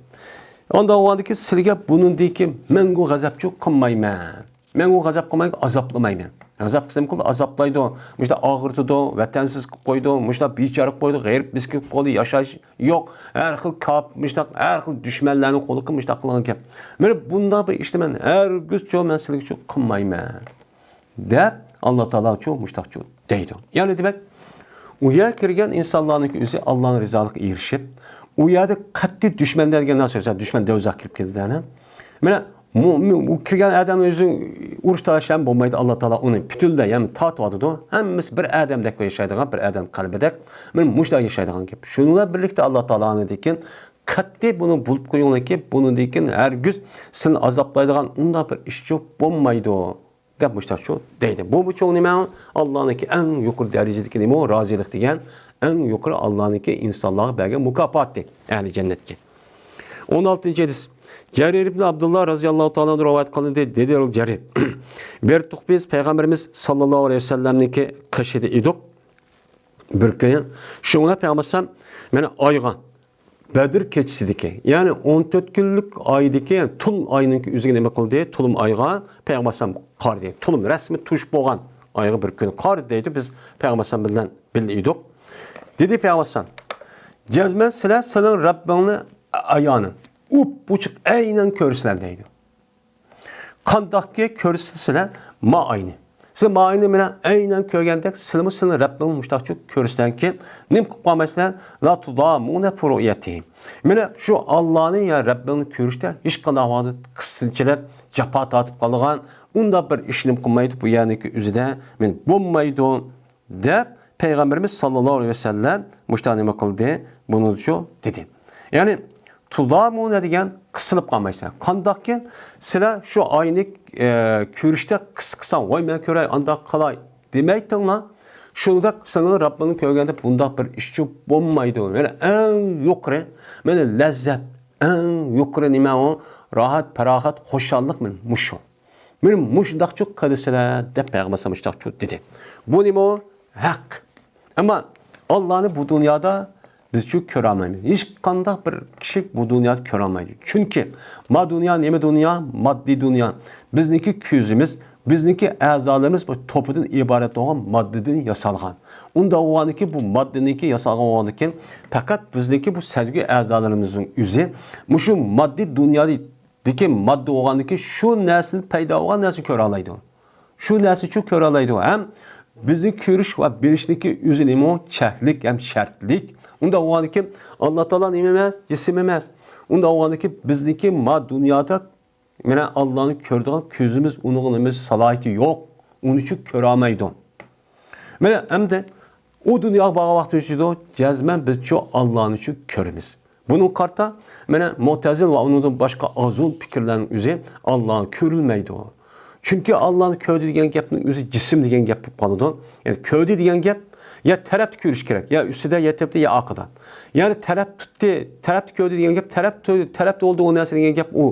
ئانداق بولغاندىكىن سىلىگە بۇنىڭدىكى مەڭگۈ غەزەپچۇ قىلمايمەن. مەڭگۈ غەزەپ قىلماي، ئازابلىمايمەن. غەزەپ قىلسا نېمە قىلىدۇ؟ ئازابلايدۇ. مۇشۇنداق ئاغرىتىدۇ، ۋەتەنسىز قىلىپ قويىدۇ، مۇشۇنداق بىچارە قىلىپ قويىدۇ، غېرىب مىسكىن قىلىپ قويىدۇ، ياشاش يوق. ھەر خىل كاپ-، مۇشۇنداق ھەر خىل دۈشمەنلەرنىڭ قولىغا مۇشۇنداق قىلغان گەپ. مانا بۇنداق بىر ئىشنى مەن ھەرگىزچۇ مەن سىلىگىچۇ قىلمايمەن. دەپ، ئاللا تائالاچۇ مۇشتاقچۇ دەيدۇ. يەنى دېمەك، ئۇ يەرگە كىرگەن ئىنسانلارنىڭكى ئۆزى ئاللانىڭ رىزالىقىغا ئېرىشىپ، ئۇ يەردە قەتئىي دۈشمەن دېگەن نەرسە يوق، دۈشمەن دوزاخقا كىرىپ كېتىدۇ، ئەنە. مانا، مۇ-، مۇ-، ئۇ كىرگەن ئادەمنىڭ ئۆزى ئۇرۇش تالاشا ھەم بولمايدۇ، ئاللا تائالا ئۇنى پۈتۈنلەي ھەم تارتىۋاتىدۇ. ھەممىسى بىر ئادەمدەك ياشايدىغان، بىر ئادەم قەلبىدەك، مانا مۇشۇنداق ياشايدىغان گەپ. شۇنىڭ بىلەن بىرلىكتە ئاللا تائالا ئاندىن كېيىن قەتئىي بۇنى بولۇپ قويۇڭلاركى، بۇنىڭدىن كېيىن ھەرگىز سىلىنى ئازابلايدىغان ئۇنداق بىر ئىشچۇ بولمايدۇ. دەپ مۇشتاقچۇ دەيدۇ. بۇ، بۇ چوڭ نېمە؟ ئاللانىڭكى ئەڭ يۇقىرى دەرىجىدىكى نېمە؟ رازىلىق دېگەن ئەڭ يۇقىرى ئاللانىڭكى ئىنسانلارغا بەرگەن مۇكاپاتى. ئەھلى جەننەتكە. ئون ئالتىنچى ھەدىس. جەرىر ئىبن ئابدۇللا رازىياللاھۇ تائالا ئەنھۇ رىۋايەت قىلىندى. دېدى جەرىر. بېرىتۇق بىز پەيغەمبىرىمىز ساللاللاھۇ ئەلەيھى ۋەسەللەمنىڭكى قېشىدا ئىدۇق. بىر كۈنى شۇڭا پەيغەمبەر ئەلەيھىسسالام مانا ئايغا بەدر كېچىسىدىكى، يەنى ئون تۆت كۈنلۈك ئايدىكى، يەنى تۇل ئاينىڭكى ئۆزىگە نېمە قىلدى؟ تۇلۇم ئايغا پەيغەمبەر ئەلەيھىسسالام قارىدى. تۇلۇم رەسمىي تۇش بولغان ئايغا بىر كۈنى قارىدى دەيدۇ. بىز پەيغەمبەر ئەلەيھىسسالام بىلەن بىللە ئىدۇق. دېدى پەيغەمبەر ئەلەيھىسسالام، جەزمەن سىلەر سىلىڭ رەببىڭنى ئايانەن، ئۇپئوچۇق ئەينەن كۆرىسىلەر دەيدۇ. قانداقكى كۆرسىتىسىلەر ما ئاينى. سىلەر ما ئاينى مانا ئەينەن كۆرگەندەك، سىلەرمۇ سىلەر رەببىڭ مۇشتاقچۇ كۆرسەڭكى، نېمە قىلىپ قالمايسىلەر؟ لا تۇدامۇنە فى رۇئيەتىھى. مانا شۇ ئاللانى يا رەببىڭنى كۆرۈشتە ھېچقانداق ۋاقىتتا قىسىنچىلىق، جاپا تارتىپ قالىدىغان ئۇنداق بىر ئىش نېمە قىلمايدۇ، بۇ يەرنىڭكى ئۆزىدە مانا بولمايدۇ. دەپ پەيغەمبىرىمىز ساللاللاھۇ ئەلەيھى ۋەسەللەم مۇشۇنداق نېمە قىلدى؟ بۇنىچۇ دېدى. يەنى تۇدامۇنە دېگەن قىسىلىپ قالمايسىلەر. قانداقكىن سىلەر شۇ ئاينى، ئە، كۆرۈشتە قىس قىساڭ، ۋاي مەن كۆرەي، ئانداق قىلاي دېمەيتىڭلار. شۇنداق سېنىڭ رەببىڭنى كۆرگەندە بۇنداق بىر ئىشچۇ بولمايدۇ. يەنى ئەڭ يۇقىرى، مانا لەززەت، ئەڭ يۇقىرى نېمە ئۇ؟ راھەت، پاراخەت، خۇشاللىق مانا مۇشۇ. مانا مۇشۇنداقچۇ قىلىسىلەر دەپ پەيغەمبەر مۇشۇنداقچۇ دېدى. بۇ نېمە ئۇ؟ ھەق. ئەمما ئاللانى بۇ دۇنيادا بىزچۇ كۆرەلمەيمىز. ھېچقانداق بىر كىشى بۇ دۇنيادا كۆرەلمەيدۇ. چۈنكى ما دۇنيا نېمە دۇنيا؟ ماددىي دۇنيا. بىزنىڭكى كۆزىمىز بىزنىڭكى ئەزالىرىمىز بۇ توپىدىن ئىبارەت بولغان ماددىدىن ياسالغان. ئۇنداق بولغاندىكىن، بۇ ماددىنىڭكى ياسالغان بولغاندىكىن، پەقەت بىزنىڭكى بۇ سەزگۈ ئەزالىرىمىزنىڭ ئۆزى مۇشۇ ماددىي دۇنيادىكى ماددا بولغاندىكىن، شۇ نەرسىدىن پەيدا بولغان نەرسىنى كۆرەلەيدۇ. شۇ نەرسىنى شۇ كۆرەلەيدۇ. ھەم بىزنى كۆرۈش ۋە بىلىشنىڭكى ئۆزى نېمە؟ چەكلىك ھەم شەرتلىك. ئۇنداق بولغاندىكىن، ئاللا تائالا نېمە ئەمەس؟ جىسىم ئەمەس. ئۇنداق بولغاندىكىن، بىزنىڭكى ما دۇنيادا مانا ئاللانى كۆرىدىغان كۆزىمىز ئۇنىڭغا نېمە سالاھىيىتى يوق، ئۇنى شۇ كۆرەلمەيدۇ. مانا ئەمدى ئۇ دۇنياغا بارغان ۋاقتى ئۈچۈن جەزمەن بىز شۇ ئاللانى شۇ كۆرىمىز. بۇنىڭغا قارىتا مانا مۇتەزىل ۋە ئۇنىڭدىن باشقا ئازۇن پىكىرلەرنىڭ ئۆزى ئاللا كۆرۈلمەيدۇ. چۈنكى ئاللانى كۆردى دېگەن گەپنىڭ ئۆزى جىسىم دېگەن گەپ بولۇپ قالىدۇ. يەنى كۆردى دېگەن گەپ يا تەرەپتە كۆرۈش كېرەك، يا ئۈستىدە، يا تۆپتە، يا ئارقىدا. يەنى تەرەپ تۇتتى، تەرەپتە كۆردى دېگەن گەپ، تەرەپتە، تەرەپتە بولدى ئۇ نەرسە دېگەن گەپ، ئۇ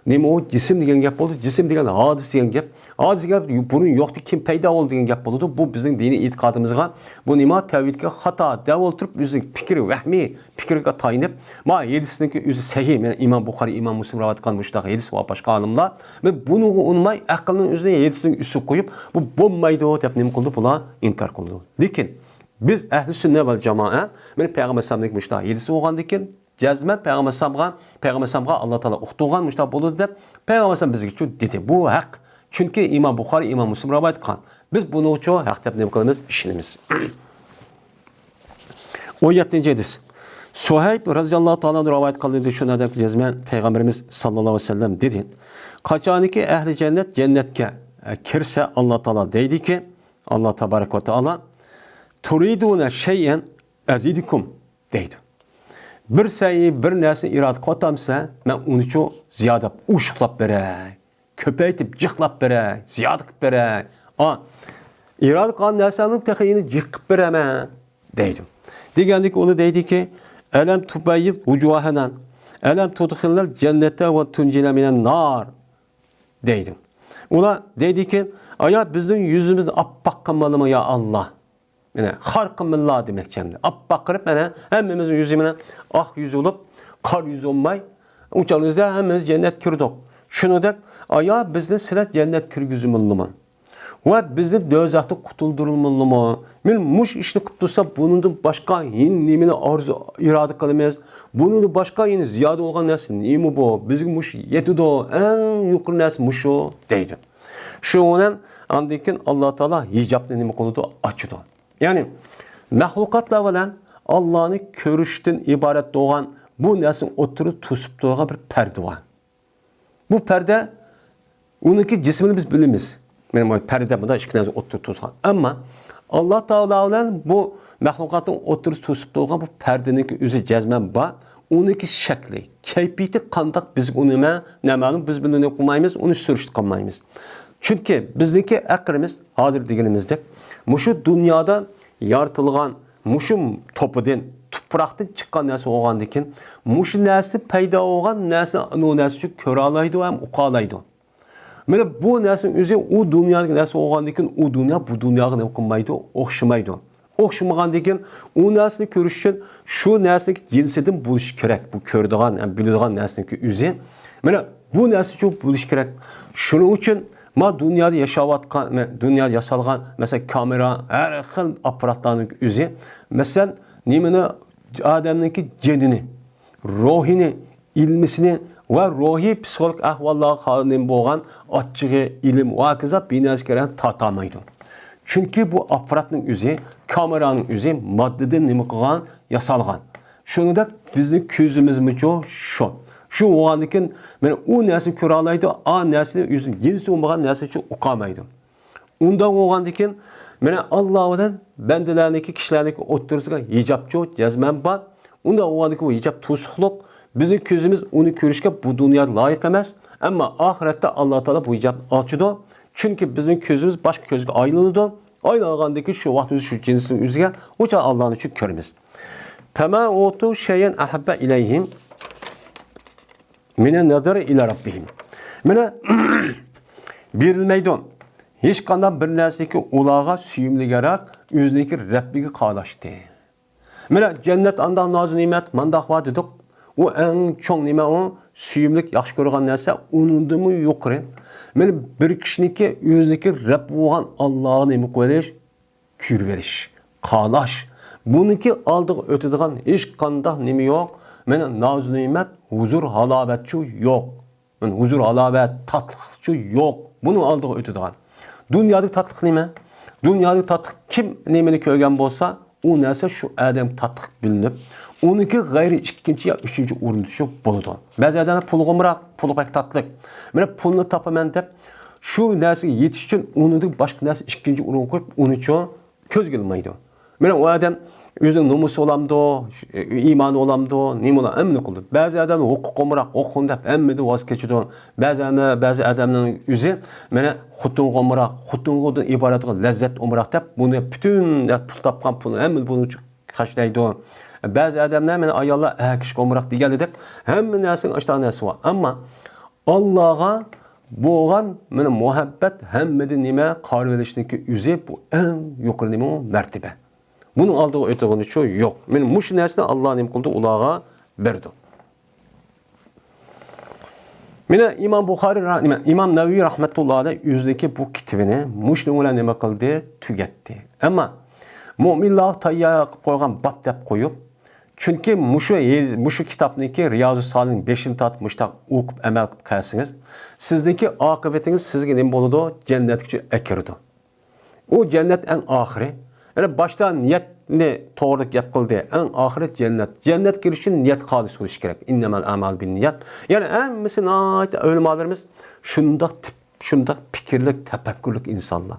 نېمە ئۇ؟ جىسىم دېگەن گەپ بولدى. جىسىم دېگەن ھادىسە دېگەن گەپ. ھادىسە دېگەن بۇرۇن يوقتى، كېيىن پەيدا بولدى دېگەن گەپ بولىدۇ. بۇ بىزنىڭ دىنىي ئېتىقادىمىزغا، بۇ نېمە؟ تەۋھىدكە خاتا دەپ ئولتۇرۇپ، ئۆزىنىڭ پىكرى، ۋەھمىي پىكرىگە تايىنىپ، ما ھەدىسنىڭكى ئۆزى سەھىھ، مانا ئىمام بۇخارىي، ئىمام مۇسلىم رىۋايەت قىلغان مۇشۇنداق ھەدىس ۋە باشقا ئالىملار، مانا بۇنىڭغا ئۇنىماي، ئەقىلنىڭ ئۆزىنى ھەدىسنىڭ ئۈستىگە قويۇپ، بۇ بولمايدۇ دەپ نېمە قىلىدۇ؟ بۇلار ئىنكار قىلىدۇ. لېكىن بىز ئەھلى سۈننە ۋەل جامائە، مانا پەيغەمبەر ئەلەيھىسسالامنىڭ مۇشۇنداق ھەدىسى بولغاندىكىن، جەزمەن پەيغەمبەر ئەلەيھىسسالامغا، پەيغەمبەر ئەلەيھىسسالامغا ئاللا تائالا ئۇقتۇرغان مۇشۇنداق بولىدۇ دەپ، پەيغەمبەر ئەلەيھىسسالام بىزگە شۇ دېدى. بۇ ھەق. چۈنكى ئىمام بۇخارىي، ئىمام مۇسلىم رىۋايەت قىلغان. بىز بۇنىڭغا ھەق دەپ نېمە قىلىمىز؟ ئىشىنىمىز. ئون يەتتىنچى ھەدىس. سۇھەيب رەزىياللاھۇ تائالا ئەنھۇ رىۋايەت قىلدى، شۇ ئادەم جەزمەن پەيغەمبىرىمىز ساللاللاھۇ ئەلەيھى ۋەسەللەم دېدى. قاچانكى ئەھلى جەننەت جەننەتكە، ئە، كىرسە، ئاللا تائالا دەيدىكى، ئاللا تەبارەك ۋە تائالا، «تۇرىدۇنە شەيئەن ئەزىدكۇم» دەيدۇ. بىر سەي، بىر نەرسىنى ئىرادە قىلىۋاتامسەن، مەن ئۇنىچۇ زىيادە ئوشۇقلاپ بېرەي، كۆپەيتىپ جىقلاپ بېرەي، زىيادە قىلىپ بېرەي. ئا، ئىرادە قىلغان نەرسەڭنى تېخى يەنە جىق قىلىپ بېرەمەن دەيدۇ. دېگەندىكى ئۇلار دەيدىكى، «ئەلەم تۇبەييىز ۋۇجۇھەنە، ئەلەم تۇدخىلنەل جەننەتە ۋە تۇنجىنە مىنەن نار» دەيدۇ. ئۇلار دەيدىكى، «ئايا، بىزنىڭ يۈزىمىزنى ئاپئاق قىلمىدىڭمۇ يا ئاللا؟» يەنى خار قىلمىلا دېمەكچى ئەمدى. ئاپئاق قىلىپ مانا ھەممىمىزنىڭ يۈزى مانا ئاق يۈز بولۇپ، قار يۈز بولماي، ئۇ چاغدا بىز ھەممىمىز جەننەتكە كىردۇق. شۇنىڭدەك، ئايا، بىزنى سىلەر جەننەتكە كىرگۈزمىلىمۇ؟ ۋە بىزنى دوزاختىن قۇتۇلدۇرمىلىمۇ؟ مانا مۇشۇ ئىشنى قىلىپ تۇرسا، بۇنىڭدىن باشقا يەنە نېمىنى ئارزۇ، ئىرادە قىلىمىز؟ بۇنىڭدىن باشقا يەنە زىيادە بولغان نەرسە نېمە بۇ؟ بىزگە مۇشۇ يېتىدۇ، ئەڭ يۇقىرى نەرسە مۇشۇ، دەيدۇ. شۇنىڭ بىلەن ئاندىن كېيىن ئاللا تائالا ھىجابنى نېمە قىلىدۇ؟ ئاچىدۇ. يەنى مەخلۇقاتلار بىلەن ئاللانى كۆرۈشتىن ئىبارەت بولغان بۇ نەرسىنى ئوتتۇرىدا توسۇپ تۇرغان بىر پەردە بار. بۇ پەردە، ئۇنىڭكى جىسمىنى بىز بىلىمىز. مانا بۇ پەردە مۇنداق ئىككى نەرسە ئوتتۇرىدا توسقان. ئەمما ئاللا تائالا بىلەن بۇ مەخلۇقاتنىڭ ئوتتۇرىسى توسۇپ تۇرغان بۇ پەردىنىڭكى ئۆزى جەزمەن بار. ئۇنىڭكى شەكلى، كەيپىيىتى قانداق، بىزگە ئۇنى نېمە، نامەلۇم، بىز بۇنى نېمە قىلمايمىز، ئۇنى سۈرۈشتە قالمايمىز. چۈنكى بىزنىڭكى ئەقلىمىز، ھازىر دېگىنىمىزدەك، مۇشۇ دۇنيادا يارىتىلغان، مۇشۇ توپىدىن، تۇپراقتىن چىققان نەرسە بولغاندىكىن، مۇشۇ نەرسە پەيدا بولغان نەرسىنى ئۇ نەرسە ئۈچۈن كۆرەلەيدۇ ھەم ئۇقالايدۇ. مانا بۇ نەرسىنىڭ ئۆزى ئۇ دۇنيادىكى نەرسە بولغاندىكىن، ئۇ دۇنيا بۇ دۇنياغا نېمە قىلمايدۇ؟ ئوخشىمايدۇ. ئوخشىمىغاندىكىن، ئۇ نەرسىنى كۆرۈش ئۈچۈن شۇ نەرسىنىڭ جىنسىدىن بولۇشى كېرەك. بۇ كۆرىدىغان ھەم بىلىدىغان نەرسىنىڭكى ئۆزى. مانا بۇ نەرسە شۇ بولۇشى كېرەك. شۇنىڭ ئۈچۈن ما دۇنيادا ياشاۋاتقان، ما دۇنيادا ياسالغان، مەسىلەن، كامېرا، ھەر خىل ئاپپاراتلارنىڭ ئۆزى، مەسىلەن، نېمىنى، ئادەمنىڭكى جېنىنى، روھىنى، ئىلمىسىنى ۋە روھىي پسىخولوگ ئەھۋاللارغا نېمە بولغان ئاچچىقى، ئىلىم ۋە ھاكازا بىنەرسە كېرەك تارتالمايدۇ. چۈنكى بۇ ئاپپاراتنىڭ ئۆزى، كامېرانىڭ ئۆزى ماددىدىن نېمە قىلغان، ياسالغان. شۇنىڭدەك بىزنىڭ كۆزىمىزمۇچۇ شۇ. شۇ بولغاندىكىن، مانا ئۇ نەرسىنى كۆرەلەيدۇ، ئا نەرسىنى ئۆزىنىڭ جىنسى بولمىغان نەرسىنى ئۇقالمايدۇ. ئۇنداق بولغاندىكىن، مانا ئاللا بىلەن بەندىلەرنىڭكى، كىشىلەرنىڭكى ئوتتۇرىسىدا ھىجابچۇ جەزمەن بار. ئۇنداق بولغاندىكىن، بۇ ھىجاب توسۇقلۇق. بىزنىڭ كۆزىمىز ئۇنى كۆرۈشكە بۇ دۇنيادا لايىق ئەمەس. ئەمما ئاخىرەتتە ئاللا تائالا بۇ ھىجابنى ئاچىدۇ. چۈنكى بىزنىڭ كۆزىمىز باشقا كۆزگە ئايلىنىدۇ. ئايلانغاندىن كېيىن شۇ ۋاقىت ئۆزى شۇ جىنسنىڭ ئۆزىگە، ئۇ چاغ ئاللانى شۇ كۆرىمىز. فما ئوتوا شيئا أحب إليهم من النظر إلى ربهم. مانا، بېرىلمەيدۇ. ھېچقانداق بىر نەرسىكى ئۇلارغا سۆيۈملۈكرەك ئۆزىنىڭكى رەببىگە قاراشتى. مانا، جەننەت ئانداق نازۇ نېمەت، مانداق بار دېدۇق. ئۇ ئەڭ چوڭ نېمە ئۇ؟ سۆيۈملۈك، ياخشى كۆرىدىغان نەرسە ئۇنىڭدىنمۇ يۇقىرى. مانا بىر كىشىنىڭكى ئۆزىنىڭكى رەببى بولغان ئاللاغا نېمە قىلىۋېلىش؟ كۆرۈۋېلىش، قالاش. بۇنىڭكى ئالدىغا ئۆتىدىغان ھېچقانداق نېمە يوق. مانا ناز-نېمەت، ھۇزۇر-ھالاۋەتچۇ يوق. مانا ھۇزۇر-ھالاۋەت، تاتلىقچۇ يوق. بۇنىڭ ئالدىغا ئۆتىدىغان. دۇنيادىكى تاتلىق نېمە؟ دۇنيادىكى تاتلىق، كىم نېمىنى كۆرگەن بولسا، ئۇ نەرسە شۇ ئادەمگە تاتلىق بىلىنىپ، ئۇنىڭكى غەيرىي ئىككىنچى يا ئۈچىنچى ئورۇندا تۇرۇشى بولىدۇ. بەزى ئادەملەر پۇلغا ئامراق، پۇلى بەك تاتلىق. مانا پۇلنى تاپىمەن دەپ، شۇ نەرسىگە يېتىش ئۈچۈن ئۇنىڭدىن باشقا نەرسە ئىككىنچى ئورۇنغا قويۇپ، ئۇنىچۇ كۆزگە ئىلمايدۇ. مانا ئۇ ئادەم ئۆزىنىڭ نومۇسى بولامدۇ، ئىمانى بولامدۇ، نېمە بولا، ھەممىنى قىلىدۇ. بەزى ئادەم ھوقۇققا ئامراق، ھوقۇقنى دەپ ھەممىدىن ۋاز كېچىدۇ. بەزى ئەمە، بەزى ئادەمنىڭ ئۆزى مانا خوتۇنغا ئامراق، خوتۇنغىدىن ئىبارەت بولغان لەززەت ئامراق دەپ، بۇنى پۈتۈن پۇل تاپقان پۇلنى ھەممىنى بۇنى خەجلەيدۇ. بەزى ئادەملەر مانا ئاياللار ئەر كىشىگە ئامراق دېگەنلىدەك ھەممە نەرسىنىڭ ئاشتاق نەرسىسى بار. ئەمما ئاللاغا بولغان مانا مۇھەببەت ھەممىدىن نېمە قارىۋېلىشنىڭكى ئۆزى بۇ ئەڭ يۇقىرى نېمە ئۇ؟ مەرتىبە. بۇنىڭ ئالدىغا ئۆتىدىغىنى شۇ يوق. مانا مۇشۇ نەرسىنى ئاللا نېمە قىلدى؟ ئۇلارغا بەردى. مانا ئىمام بۇخارى را-، نېمە، ئىمام نەۋەۋى رەھمەتۇللا ئەلەيھ ئۆزىنىڭكى بۇ كىتابىنى مۇشۇنىڭ بىلەن نېمە قىلدى؟ تۈگەتتى. ئەمما مۆمىنلارغا تەييار قىلىپ قويغان باب دەپ قويۇپ، چۈنكى مۇشۇ، مۇشۇ كىتابنىڭكى رىيازۇ سالىھىن بېشىدىن تارتىپ مۇشۇنداق ئوقۇپ ئەمەل قىلىپ قەلسىڭىز، سىزنىڭكى ئاقىۋىتىڭىز سىزگە نېمە بولىدۇ؟ جەننەتكىچە ئەكىرىدۇ. ئۇ جەننەت ئەڭ ئاخىرى. يەنى باشتا نىيەتنى توغرا گەپ قىلدى. ئەڭ ئاخىرى جەننەت. جەننەتكە كىرىش ئۈچۈن نىيەت خالىس بولۇشى كېرەك. ئىننەمەل ئەمالۇ بىننىيەت. يەنى ھەممىسى ناھايىتى ئۆلىمالىرىمىز شۇنداق تىپ، شۇنداق پىكىرلىك، تەپەككۇرلۇق ئىنسانلار.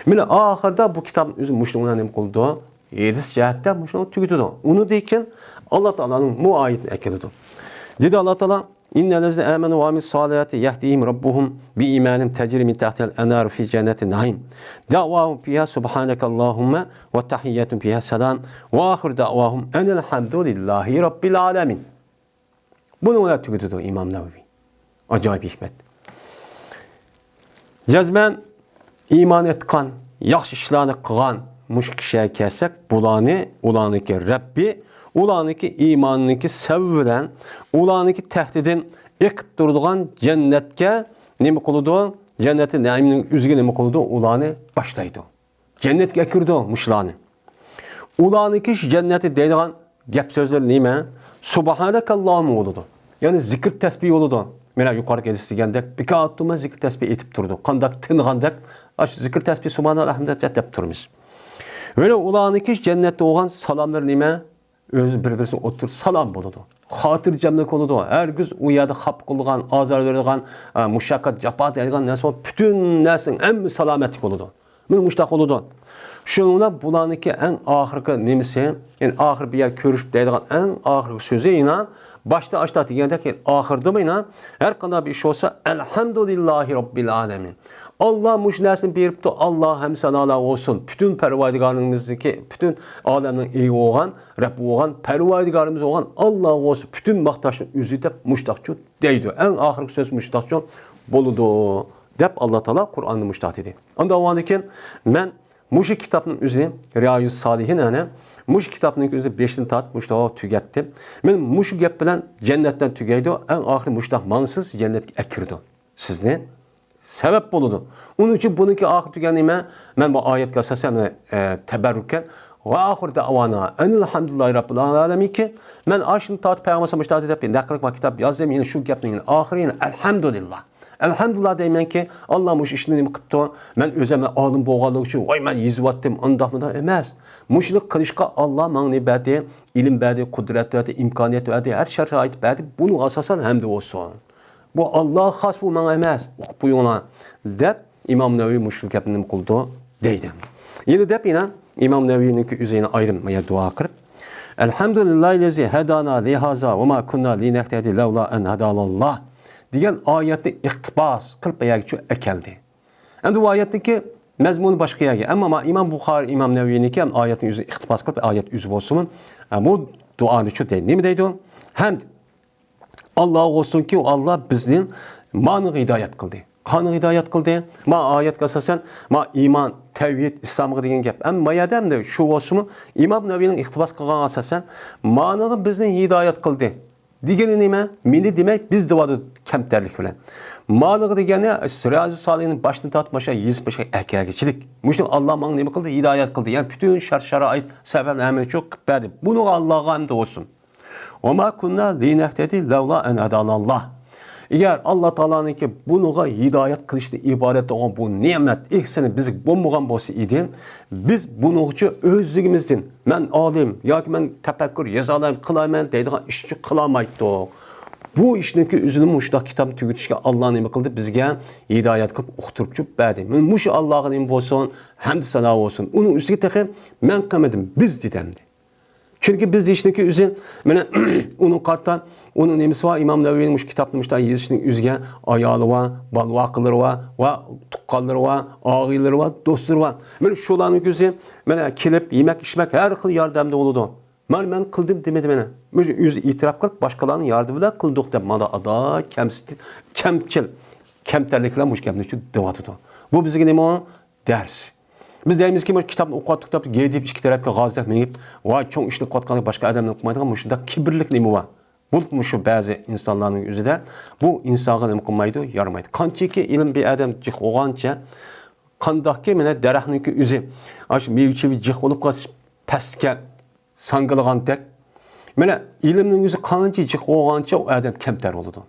مانا ئاخىرىدا بۇ كىتابنىڭ ئۆزى مۇشۇنىڭ بىلەن نېمە قىلىدۇ؟ ھەدىس جەھەتتە مۇشۇنى تۈگىتىدۇ. ئۇنىڭدىن كېيىن ئاللا تائالانىڭ بۇ ئايىتىنى ئەكېلىدۇ. دېدى ئاللا تائالا، إن الذين آمنوا وعملوا الصالحات يهديهم ربهم بإيمانهم تجري من تحتها الأنهار في جنات النعيم. دعواهم فيها سبحانك اللهم وتحيتهم فيها سلام وآخر دعواهم أن الحمد لله رب العالمين. بۇنىڭ بىلەن تۈگىتىدۇ ئىمام نەۋەۋى. ئاجايىپ ھېكمەت. جەزمەن ئىمان ئېيتقان، ياخشى ئىشلارنى قىلغان مۇشۇ كىشىگە كەلسەك، بۇلارنى، ئۇلارنىڭكى رەببى، ئۇلارنىڭكى ئىمانىنىڭكى سەۋەبى بىلەن، ئۇلارنىڭكى تەھتىدىن ئېقىپ تۇرىدىغان جەننەتكە نېمە قىلىدۇ؟ جەننەتى نەئىمنىڭ ئۆزىگە نېمە قىلىدۇ؟ ئۇلارنى باشلايدۇ. جەننەتكە ئەكىرىدۇ مۇشۇلارنى. ئۇلارنىڭكى شۇ جەننەتتە دەيدىغان گەپ سۆزلىرى نېمە؟ سۇبھانەكاللاھۇمما بولىدۇ. يەنى زىكىر تەسبىھ بولىدۇ. مانا يۇقىرىقى ھەدىستە دېگەندەك، بىكاتۇما زىكىر تەسبىھ ئېيتىپ تۇرىدۇ. قانداق تىنغاندەك، ئاشۇ زىكىر تەسبىھ سۇبھاناللا، ئەلھەمدۇلىللا دەپ تۇرىمىز. ۋە ئۇلارنىڭكى جەننەتتە بولغان سالاملىرى نېمە؟ ئۆزى بىر-بىرسىنىڭ ئوتتۇرىسىدا سالام بولىدۇ. خاتىرجەملىك بولىدۇ. ھەرگىز ئۇ يەردە خاپا قىلىدىغان، ئازار بېرىدىغان، ئە، مۇشەققەت، جاپا دەيدىغان نەرسە بولمايدۇ. پۈتۈن نەرسىنىڭ ھەممىسى سالامەتلىك بولىدۇ. مانا مۇشۇنداق بولىدۇ. شۇنىڭ بىلەن بۇلارنىڭكى ئەڭ ئاخىرقى نېمىسى، يەنى ئاخىر بىر يەر كۆرۈشۈپ دەيدىغان ئەڭ ئاخىرقى سۆزى يەنە باشتا ئاشتا دېگەندەك، يەنە ئاخىرىدىمۇ يەنە ھەر قانداق بىر ئىش بولسا، ئەلھەمدۇلىللاھى رەببىل ئالەمىن. ئاللا مۇشۇ نەرسىنى بېرىپتۇ، ئاللا ھەمدۇ سانالار بولسۇن. پۈتۈن پەرۋەردىگارىمىزنىڭكى، پۈتۈن ئالەمنىڭ ئىگە بولغان، رەببى بولغان، پەرۋەردىگارىمىز بولغان ئاللا بولسۇن. پۈتۈن ماختاشنىڭ ئۆزى دەپ مۇشۇنداقچۇ دەيدۇ. ئەڭ ئاخىرقى سۆز مۇشۇنداقچۇ بولىدۇ، دەپ ئاللا تائالا قۇرئاندا مۇشۇنداق دېدى. ئاندىن ئاندىن كېيىن مەن مۇشۇ كىتابنىڭ ئۆزىنى، رىيايۇس سالىھىن، يەنى مۇشۇ كىتابنىڭ ئۆزىنى بېشىدىن تارتىپ مۇشۇنداق تۈگەتتىم. مەن مۇشۇ گەپ بىلەن جەننەتتىن تۈگەيدۇ، ئەڭ ئاخىرى مۇشۇنداق ماڭسىز جەننەتكە ئەكىرىدۇ سىزنى. سەۋەب بولىدۇ. ئۇنىڭ ئۈچۈن بۇنىڭكى ئاخىرى تۈگەن نېمە؟ مەن بۇ ئايەتكە ئاساسەن، ئە، تەبەررۇكەن ۋە ئاخىر دەۋانا ئەنىل ھەمدۇلىللاھى رەببىل ئالەمىنكى، مەن ئاشۇنى تارتىپ پەيغەمبەر ئاشۇنداق دەپ نەقىل قىلىپ كىتاب يازدىم، يەنە شۇ گەپنىڭ ئاخىرى يەنە ئەلھەمدۇلىللا. ئەلھەمدۇلىللا دەيمەنكى، ئاللا مۇشۇ ئىشنى نېمە قىپتۇ؟ مەن ئۆزۈم ئالىم بولغانلىقى ئۈچۈن، ۋاي، مەن يېزىۋاتتىم، ئۇنداق مۇنداق ئەمەس. مۇشۇنى قىلىشقا ئاللا ماڭا نېمە بەردى؟ ئىلىم بەردى، قۇدرەت بەردى، ئىمكانىيەت بەردى، ھەر شارائىت بەردى. بۇنىڭغا ئاساسەن ھەمدۇ بولسۇن. بۇ ئاللاغا خاس، بۇ ماڭا ئەمەس. ئوقۇپ قويۇڭلار، دەپ ئىمام نەۋەۋى مۇشۇ گەپنى نېمە قىلىدۇ دەيدۇ. يەنە دەپ يەنە ئىمام نەۋەۋىنىڭكى ئۆزى يەنە ئايرىم يەنە دۇئا قىلىپ، الحمد لله الذي هدانا لهذا وما كنا لنهتدي لولا أن هدانا الله دېگەن ئايەتنى ئىقتىباس قىلىپ بۇ يەرگىچە ئەكەلدى. ئەمدى بۇ ئايەتنىڭكى مەزمۇنى باشقا يەرگە. ئەمما ما-، ئىمام بۇخارى، ئىمام نەۋەۋىنىڭكى ھەم ئايەتنى ئۆزى ئىقتىباس قىلىپ، ئايەت ئۆزى بولسىمۇ، ئە، بۇ دۇئانى شۇ دەيدۇ. نېمە دەيدۇ؟ ھەمد ئاللاغا بولسۇنكى، ئۇ ئاللا بىزنى مانىغا ھىدايەت قىلدى. قانىغا ھىدايەت قىلدى؟ ما ئايەتكە ئاساسەن، ما ئىمان، تەۋھىد، ئىسلامغا دېگەن گەپ. ئەمما ما يەردە ئەمدى شۇ بولسىمۇ، ئىمام نەۋەۋىنىڭ ئىقتىباس قىلغانغا ئاساسەن، مانىغا بىزنى ھىدايەت قىلدى. دېگىنى نېمە؟ مېنى دېمەي، بىز دەۋاتىدۇ كەمتەرلىك بىلەن. مالىغا دېگەنى رىيازۇ سالىھىنىڭ باشتىن تارتىپ ماشۇ يېزىپ ماشۇ ئەكەگىچىلىك. مۇشۇ ئاللا ماڭا نېمە قىلدى؟ ھىدايەت قىلدى. يەنى پۈتۈن شەرت-شارائىت سەۋەبلەرنى ھەممىنى شۇ قىلىپ بەردى. بۇنىڭغا ئاللاغا ھەمدە بولسۇن. ۋە ما كۇننا لىنەھتەدىيە لەۋلا ئەن ھەداناللا. ئەگەر ئاللا تائالانىڭكى بۇنىڭغا ھىدايەت قىلىشتىن ئىبارەت بولغان بۇ نېمەت، ئېھسىنى بىزگە بولمىغان بولسا ئىدى، بىز بۇنىڭغىچە ئۆزلۈكىمىزدىن، مەن ئالىم ياكى مەن تەپەككۇر يازالايمەن، قىلايمەن دەيدىغان ئىشنى قىلالمايتتۇق. بۇ ئىشنىڭكى ئۆزىنى مۇشۇنداق كىتابنى تۈگىتىشكە ئاللا نېمە قىلدى؟ بىزگە ھىدايەت قىلىپ ئۇقتۇرۇپ چۈپ بەردى. مۇشۇ ئاللاغا نېمە بولسۇن؟ ھەمدۇ سانا بولسۇن. ئۇنىڭ ئۈستىگە تېخى مەن قىلمىدىم، بىز دېدى ئەمدى. چۈنكى بىز دېيىشنىڭكى ئۆزى، مانا، ئۇنىڭ قارتا، ئۇنىڭ نېمىسى بار، ئىمام نەۋەۋىنىڭ مۇشۇ كىتابنى مۇشۇنداق يېزىشنىڭ ئۆزىگە ئايالى بار، بالا-ۋاقىلىرى بار، ۋە تۇغقانلىرى بار، ئاغىنىلىرى بار، دوستلىرى بار. مانا شۇلارنىڭ ئۆزى، مانا، كېلىپ يېمەك-ئىچمەك ھەر خىل ياردەمدە بولىدۇ. مانا مەن قىلدىم دېمىدى مانا. مۇشۇ ئۆزى ئېتىراپ قىلىپ، باشقىلارنىڭ ياردىمى بىلەن قىلدۇق دەپ، مانا ئادا كەمسىت-، كەمچىل، كەمتەرلىك بىلەن مۇشۇ گەپنى شۇ دەۋاتىدۇ. بۇ بىزگە نېمە؟ دەرس. بىز دەيمىزكى، مانا كىتابنى ئوقۇۋاتتۇق دەپ، گىر دېيىپ ئىككى تەرەپكە غازدەك مېڭىپ، ۋاي، چوڭ ئىشنى قىلىۋاتقانلىق باشقا ئادەمنى ئوقۇمايدىغان مۇشۇنداق كىبىرلىك نېمە بار؟ بولۇپمۇ شۇ بەزى ئىنسانلارنىڭ ئۆزىدە بۇ ئىنسانغا نېمە قىلمايدۇ؟ يارىمايدۇ. قانچىكى ئىلىم بىر ئادەم جىق بولغانچە، قانداقكى، مانا، دەرەخنىڭكى ئۆزى، ئاشۇ مېۋە-چېۋە جىق بولۇپ قالسا، پەسكە ساڭگىلىغاندەك. مانا، ئىلىمنىڭ ئۆزى قانچە جىق بولغانچە، ئۇ ئادەم كەمتەر بولىدۇ.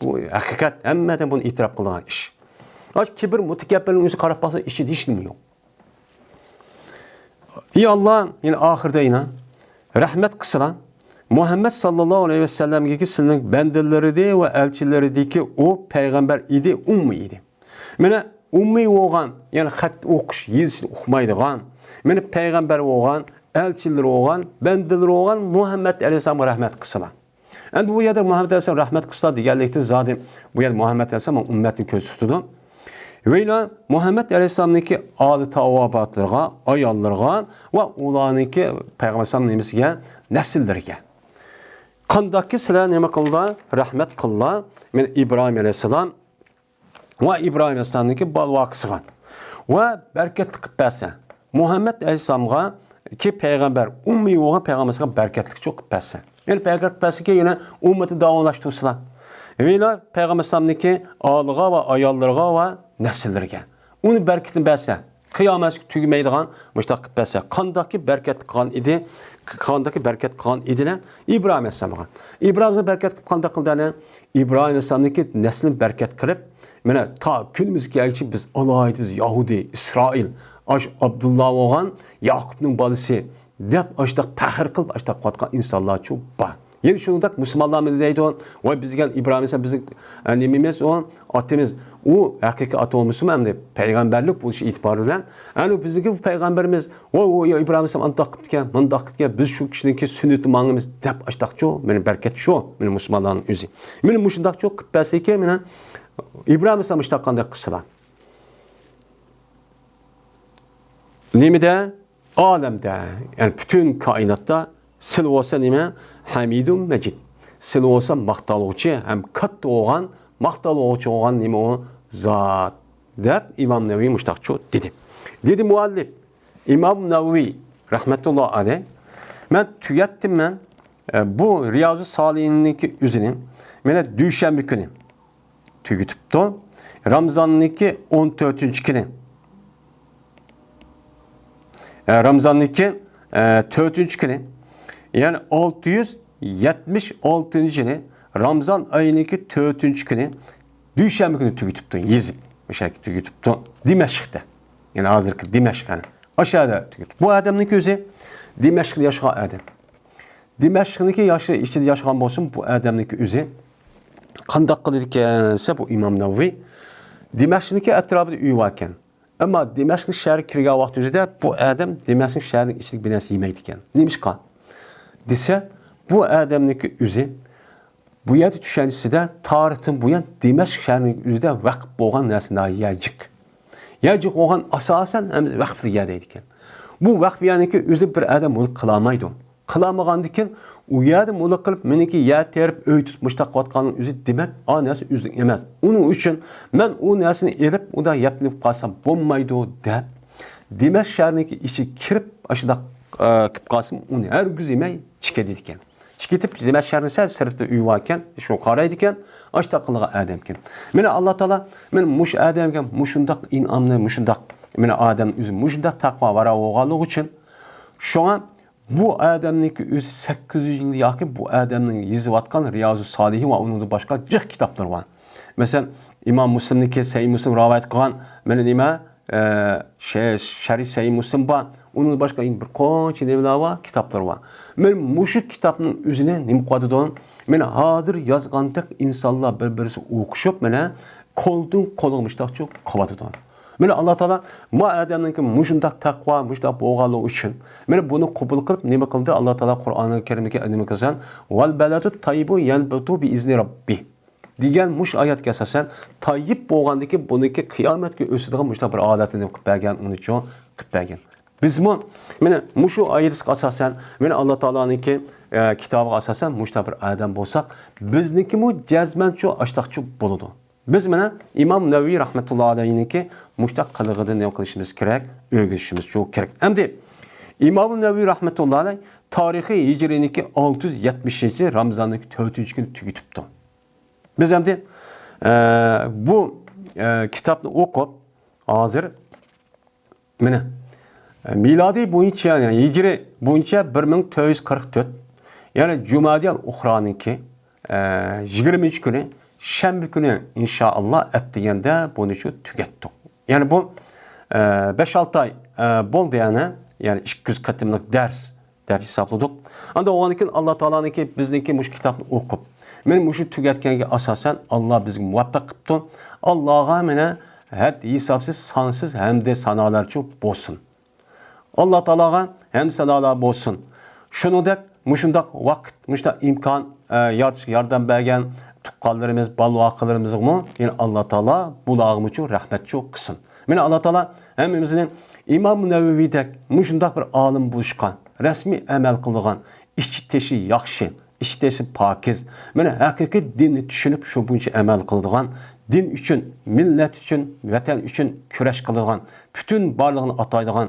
بۇ ھەقىقەت، ھەممە ئادەم بۇنى ئېتىراپ قىلىدىغان ئىش. ئاش كىبىر مۇتەكەببىرنىڭ ئۆزى قاراپ باقسا، ئىچىدە ھېچ نېمە يوق. ئى ئاللا، يەنە ئاخىرىدا يەنە رەھمەت قىلسىلا، مۇھەممەد ساللاللاھۇ ئەلەيھى ۋەسەللەمگە سىلىنىڭ بەندىلىرىدى ۋە ئەلچىلىرىدىكى ئۇ پەيغەمبەر ئىدى، ئۇممىي ئىدى. مانا ئۇممىي بولغان، يەنى خەت ئوقۇش، يېزىشنى ئۇقمايدىغان، مانا پەيغەمبەر بولغان، ئەلچىلىرى بولغان، بەندىلىرى بولغان مۇھەممەد ئەلەيھىسسالامغا رەھمەت قىلسىلا. ئەمدى بۇ يەردە مۇھەممەد ئەلەيھىسسالام رەھمەت قىلسىلا دېگەنلىكتىن زادى بۇ يەردە مۇھەممەد ئەلەيھىسسالام ئۈممەتنى كۆرسىتىدۇ. ۋەيلا مۇھەممەد ئەلەيھىسسالامنىڭكى ئالى تاۋابىئاتلىرىغا، ئاياللىرىغا ۋە ئۇلارنىڭكى پەيغەمبەر ئەلەيھىسسالام نېمىسىگە، نەسىللىرىگە. قانداقكى سىلەر نېمە قىلدى؟ رەھمەت قىلدى. مانا ئىبراھىم ئەلەيھىسسالام ۋە ئىبراھىم ئەلەيھىسسالامنىڭكى بالا-ۋاقىسىغا ۋە بەرىكەتلىك قىلىپ بەرسە، مۇھەممەد ئەلەيھىسسالامغا كى پەيغەمبەر، ئۇممىي بولغان پەيغەمبەرگە بەرىكەتلىك چوق قىلىپ بەرسە. يەنى بەرىكەت قىلىپ بەرسىكى، يەنە ئۈممىتى داۋاملاشتۇرسىلا. ۋەيلا پەيغەمبەر ئەلەيھىسسالامنىڭكى ئالىغا ۋە ئاياللىرىغا ۋە نەسىللىرىگە ئۇنى بەرىكىتىنى بەرسە، قىيامەتكە تۈگىمەيدىغان مۇشۇنداق قىلىپ بەرسە، قانداقكى بەرىكەت قىلغان ئىدى، قانداقكى بەرىكەت قىلغان ئىدىلە ئىبراھىم ئەلەيھىسسالامغا. ئىبراھىم ئەلەيھىسسالام بەرىكەت قىلىپ قانداق قىلدى ئەنە؟ ئىبراھىم ئەلەيھىسسالامنىڭكى نەسلىنى بەرىكەت قىلىپ، مانا تا كۈنىمىزگە كەلگۈچە بىز ئالاھىدە، بىز يەھۇدىي، ئىسرائىل، ئاش ئابدۇللا بولغان ياقۇپنىڭ بالىسى دەپ ئاشتاق پەخىر قىلىپ ئاشتاق قىلىۋاتقان ئىنسانلارچۇ بار. يەنە شۇنداق مۇسۇلمانلار نېمە دەيدۇ؟ ۋاي بىزگە ئىبراھىم ئەلەيھىسسالام بىزنىڭ، ئە، نېمىمىز ئۇ، ئاتىمىز. ئۇ ھەقىقىي ئاتا بولمىسىمۇ ئەمدى پەيغەمبەرلىك بولۇش ئېتىبارى بىلەن، ئەنە بىزنىڭكى پەيغەمبىرىمىز، ۋاي ئۇ ئىبراھىم ئەلەيھىسسالام ئانداق قىپتىكەن، مۇنداق قىپتىكەن، بىز شۇ كىشىنىڭكى سۈننىتى ماڭىمىز دەپ ئاشتاقچۇ، مانا بەرىكەت شۇ، مانا مۇسۇلمانلارنىڭ ئۆزى. مانا مۇشۇنداقچۇ قىپ بەرسىكى، مانا ئىبراھىم ئەلەيھىسسالام ئاشتاق قانداق قىلسىلا. نېمىدە؟ ئالەمدە، يەنى پۈتۈن كائىناتتا سىلى بولسا نېمە؟ ھەمىدۇن مەجىد. سىلى بولسا ماختالغۇچى ھەم كاتتا بولغان، ماختالغۇچى بولغان نېمە ئۇ؟ زات، دەپ ئىمام نەۋەۋى مۇشتاقچۇ دېدى. دېدى مۇئەللىپ، ئىمام نەۋەۋى رەھمەتۇللا ئەلەيھ، مەن تۈگەتتىم مەن، ئە، بۇ رىيازۇ سالىھىننىڭكى ئۆزىنى مانا دۈشەنبە كۈنى تۈگىتىپتۇ. رامزاننىڭكى ئون تۆتىنچى كۈنى. ئە، رامزاننىڭكى، ئە، تۆتىنچى كۈنى. يەنى ئالتە يۈز يەتمىش ئالتىنچى يىلى رامزان ئايىنىڭكى تۆتىنچى كۈنى دۈشەنبە كۈنى تۈگىتىپتۇ، يېزىپ. ئاشۇ يەردە تۈگىتىپتۇ. دىمەشقتە. يەنى ھازىرقى دىمەشق، يەنى. ئاشۇ يەردە تۈگىتىپتۇ. بۇ ئادەمنىڭكى ئۆزى دىمەشقتا ياشىغان ئادەم. دىمەشقنىڭكى ياش-، ئىچىدە ياشىغان بولسىمۇ، بۇ ئادەمنىڭكى ئۆزى قانداق قىلىدىكەن دېسە، بۇ ئىمام نەۋەۋى دىمەشقنىڭكى ئەتراپىدا ئۆيى باركەن. ئەمما دىمەشق شەھىرىگە كىرگەن ۋاقىت ئۆزىدە بۇ ئادەم دىمەشق شەھىرىنىڭ ئىچىدىكى بىر نەرسە يېمەيدىكەن. نېمىشقا دېسە، بۇ ئادەمنىڭكى ئۆزى بۇ يەردە چۈشەنچىسىدە تارىختىن بۇيان دىمەشق شەھىرىنىڭ ئۆزىدە ۋەقىپ بولغان نەرسە ناھايىتى يەر جىق. يەر جىق بولغان ئاساسەن ھەممىسى ۋەقىپلىك يەر دەيدىكەن. بۇ ۋەقىپ يەرنىڭكى ئۆزىنى بىر ئادەم مۇلك قىلالمايدۇ. قىلالمىغاندىكىن، ئۇ يەردە مۇلك قىلىپ، مېنىڭكى يەر تېرىپ، ئۆي تۇتۇپ، مۇشتاق قىلىۋاتقاننىڭ ئۆزى، دېمەك، ئا نەرسە ئۆزىنىڭ ئەمەس. ئۇنىڭ ئۈچۈن مەن ئۇ نەرسىنى ئېلىپ، ئۇدا يەپ نېمە قىلىپ قالسام بولمايدۇ، دەپ، دىمەشق شەھىرىنىڭكى ئىچىگە كىرىپ، ئاشۇنداق، ئە، قىلىپ قالسام، ئۇنى ھەرگىز يېمەي چىقىدىكەن. چىقىپ كېتىپ، دېمەك، شەھەرنىڭ سەل سىرتىدا ئۆيى باركەن، شۇ قارايدىكەن، ئاشۇنداق قىلغان ئادەمكەن. مانا ئاللا تائالا، مانا مۇشۇ ئادەمگە مۇشۇنداق ئىنئامنى، مۇشۇنداق، مانا ئادەم ئۆزى مۇشۇنداق تەقۋا ۋارا بولغانلىقى ئۈچۈن، شۇڭا بۇ ئادەمنىڭكى ئۆزى سەككىز يۈز يىل ياكى بۇ ئادەمنىڭ يېزىۋاتقان رىيازۇ سالىھى ۋە ئۇنىڭدىن باشقا جىق كىتابلىرى بار. مەسىلەن، ئىمام مۇسلىمنىڭكى سەھىھ مۇسلىم رىۋايەت قىلغان، مانا نېمە، ئە، شە-، شەرھ سەھىھ مۇسلىم بار، ئۇنىڭدىن باشقا يەنە بىر قانچە نېمىلەر بار، كىتابلار بار. مانا مۇشۇ كىتابنىڭ ئۆزىنى نېمە قىلىۋاتىدۇ؟ مانا ھازىر يازغاندەك ئىنسانلار بىر-بىرسى ئوقۇشۇپ، مانا قولدىن قولغا مۇشتاقچۇ قىلىۋاتىدۇ. مانا ئاللا تائالا ما ئادەمنىڭكى مۇشۇنداق تەقۋا، مۇشۇنداق بولغانلىقى ئۈچۈن، مانا بۇنى قوبۇل قىلىپ، نېمە قىلدى؟ ئاللا تائالا قۇرئانى كەرىمدىكى نېمە قىلسا، «ۋەل بەلدەتۇ تەييىبۇ يەنبۇتۇ بىئىزنى رەببى» دېگەن مۇشۇ ئايەتكە ئاساسەن، تەييىب بولغاندىكى بۇنىڭكى قىيامەتكە ئۆسىدىغان مۇشۇنداق بىر ھالەتنى نېمە قىلىپ بەرگەن، ئۇنىچۇ قىلىپ بەرگەن. بىزمۇ مانا مۇشۇ ئايەتكە ئاساسەن، مانا ئاللا تائالانىڭكى، ئە، كىتابىغا ئاساسەن مۇشۇنداق بىر ئادەم بولساق، بىزنىڭكىمۇ جەزمەنچۇ ئاشتاقچۇ بولىدۇ. بىز مانا ئىمام نەۋەۋى رەھمەتۇللا ئەلەيھنىڭكى مۇشۇنداق قىلىقىدىن نېمە قىلىشىمىز كېرەك، ئۆگىنىشىمىزچۇ كېرەك. ئەمدى ئىمام نەۋەۋى رەھمەتۇللا ئەلەيھ تارىخى ھىجرىينىڭكى ئالتە يۈز يەتمىشىنچى رامزاننىڭكى تۆتىنچى كۈنى تۈگىتىپتۇ. بىز ئەمدى، ئە، بۇ، ئە، كىتابنى ئوقۇپ، ھازىر مانا، ئە، مىلادىي بويىچە، يەنى ھىجرىي بويىچە بىر مىڭ تۆت يۈز قىرىق تۆت، يەنى جۇمادىل ئۇخرانىڭكى، ئە، يىگىرمىنچى كۈنى، شەنبە كۈنى، ئىنشائاللا، ئەتىگەندە بۇنى شۇ تۈگەتتۇق. يەنى بۇ، ئە، بەش-ئالتە ئاي، ئە، بولدى، يەنى، يەنى ئىككى يۈز قېتىملىق دەرس دەپ ھېسابلىدۇق. ئاندىن ئۇنىڭدىن كېيىن ئاللا تائالانىڭكى بىزنىڭكى مۇشۇ كىتابنى ئوقۇپ، مانا مۇشۇ تۈگەتكەنگە ئاساسەن، ئاللا بىزگە مۇۋەپپەق قىپتۇ. ئاللاغا مانا ھەد ھېسابسىز، سانسىز ھەمدە سانالارچۇ بولسۇن. ئاللا تائالاغا ھەمدە سانالار بولسۇن. شۇنىڭدەك مۇشۇنداق ۋاقىت، مۇشۇنداق ئىمكان، ئە، يارىتىشقا ياردەم بەرگەن تۇغقانلىرىمىز، بالىۋاقىلىرىمىزغىمۇ، يەنى ئاللا تائالا بۇلارغىمۇچۇ رەھمەتچۇ قىلسۇن. مانا ئاللا تائالا ھەممىمىزنى ئىمام نەۋەۋىدەك مۇشۇنداق بىر ئالىم بولۇشقا، رەسمىي ئەمەل قىلىدىغان، ئىچى تېشى ياخشى، ئىچى تېشى پاكىز، مانا ھەقىقىي دىننى چۈشىنىپ، شۇ بويىچە ئەمەل قىلىدىغان، دىن ئۈچۈن، مىللەت ئۈچۈن، ۋەتەن ئۈچۈن كۈرەش قىلىدىغان، پۈتۈن بارلىقىنى ئاتايدىغان،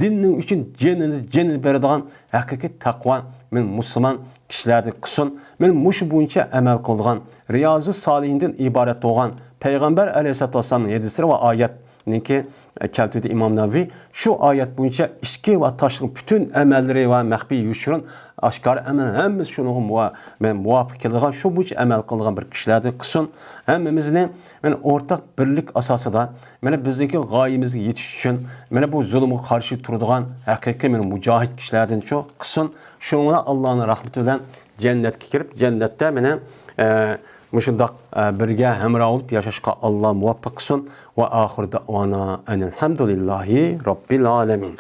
دىننىڭ ئۈچۈن جېنىنى، جېنىنى بېرىدىغان ھەقىقىي تەقۋا، مانا مۇسۇلمان كىشىلەردىن قىلسۇن. مانا مۇشۇ بويىچە ئەمەل قىلىدىغان، رىيازۇ سالىھىندىن ئىبارەت بولغان پەيغەمبەر ئەلەيھىسسالاتۇ ۋەسسالامنىڭ ھەدىسلىرى ۋە ئايەتنىڭكى، ئە، كەلتۈردى ئىمام نەۋەۋى. شۇ ئايەت بويىچە ئىچكى ۋە تاشقى پۈتۈن ئەمەللىرى ۋە مەخپىي يوشۇرۇن ئاشكارا ئەمەل ھەممىسى شۇنىڭغا مۇۋا-، مانا مۇۋاپىق كېلىدىغان، شۇ بويىچە ئەمەل قىلىدىغان بىر كىشىلەردىن قىلسۇن. ھەممىمىزنى مانا ئورتاق بىرلىك ئاساسىدا، مانا بىزنىڭكى غايىمىزگە يېتىش ئۈچۈن، مانا بۇ زۇلۇمغا قارشى تۇرىدىغان ھەقىقىي مانا مۇجاھىد كىشىلەردىنچۇ قىلسۇن. شۇنىڭ بىلەن ئاللانىڭ رەھمىتى بىلەن جەننەتكە كىرىپ، جەننەتتە مانا، ئە، مۇشۇنداق، ئە، بىرگە ھەمراھ بولۇپ ياشاشقا ئاللا مۇۋەپپەق قىلسۇن. ۋە ئاخىر دەئۋانا ئەنىل ھەمدۇلىللاھى رەببىل ئالەمىن.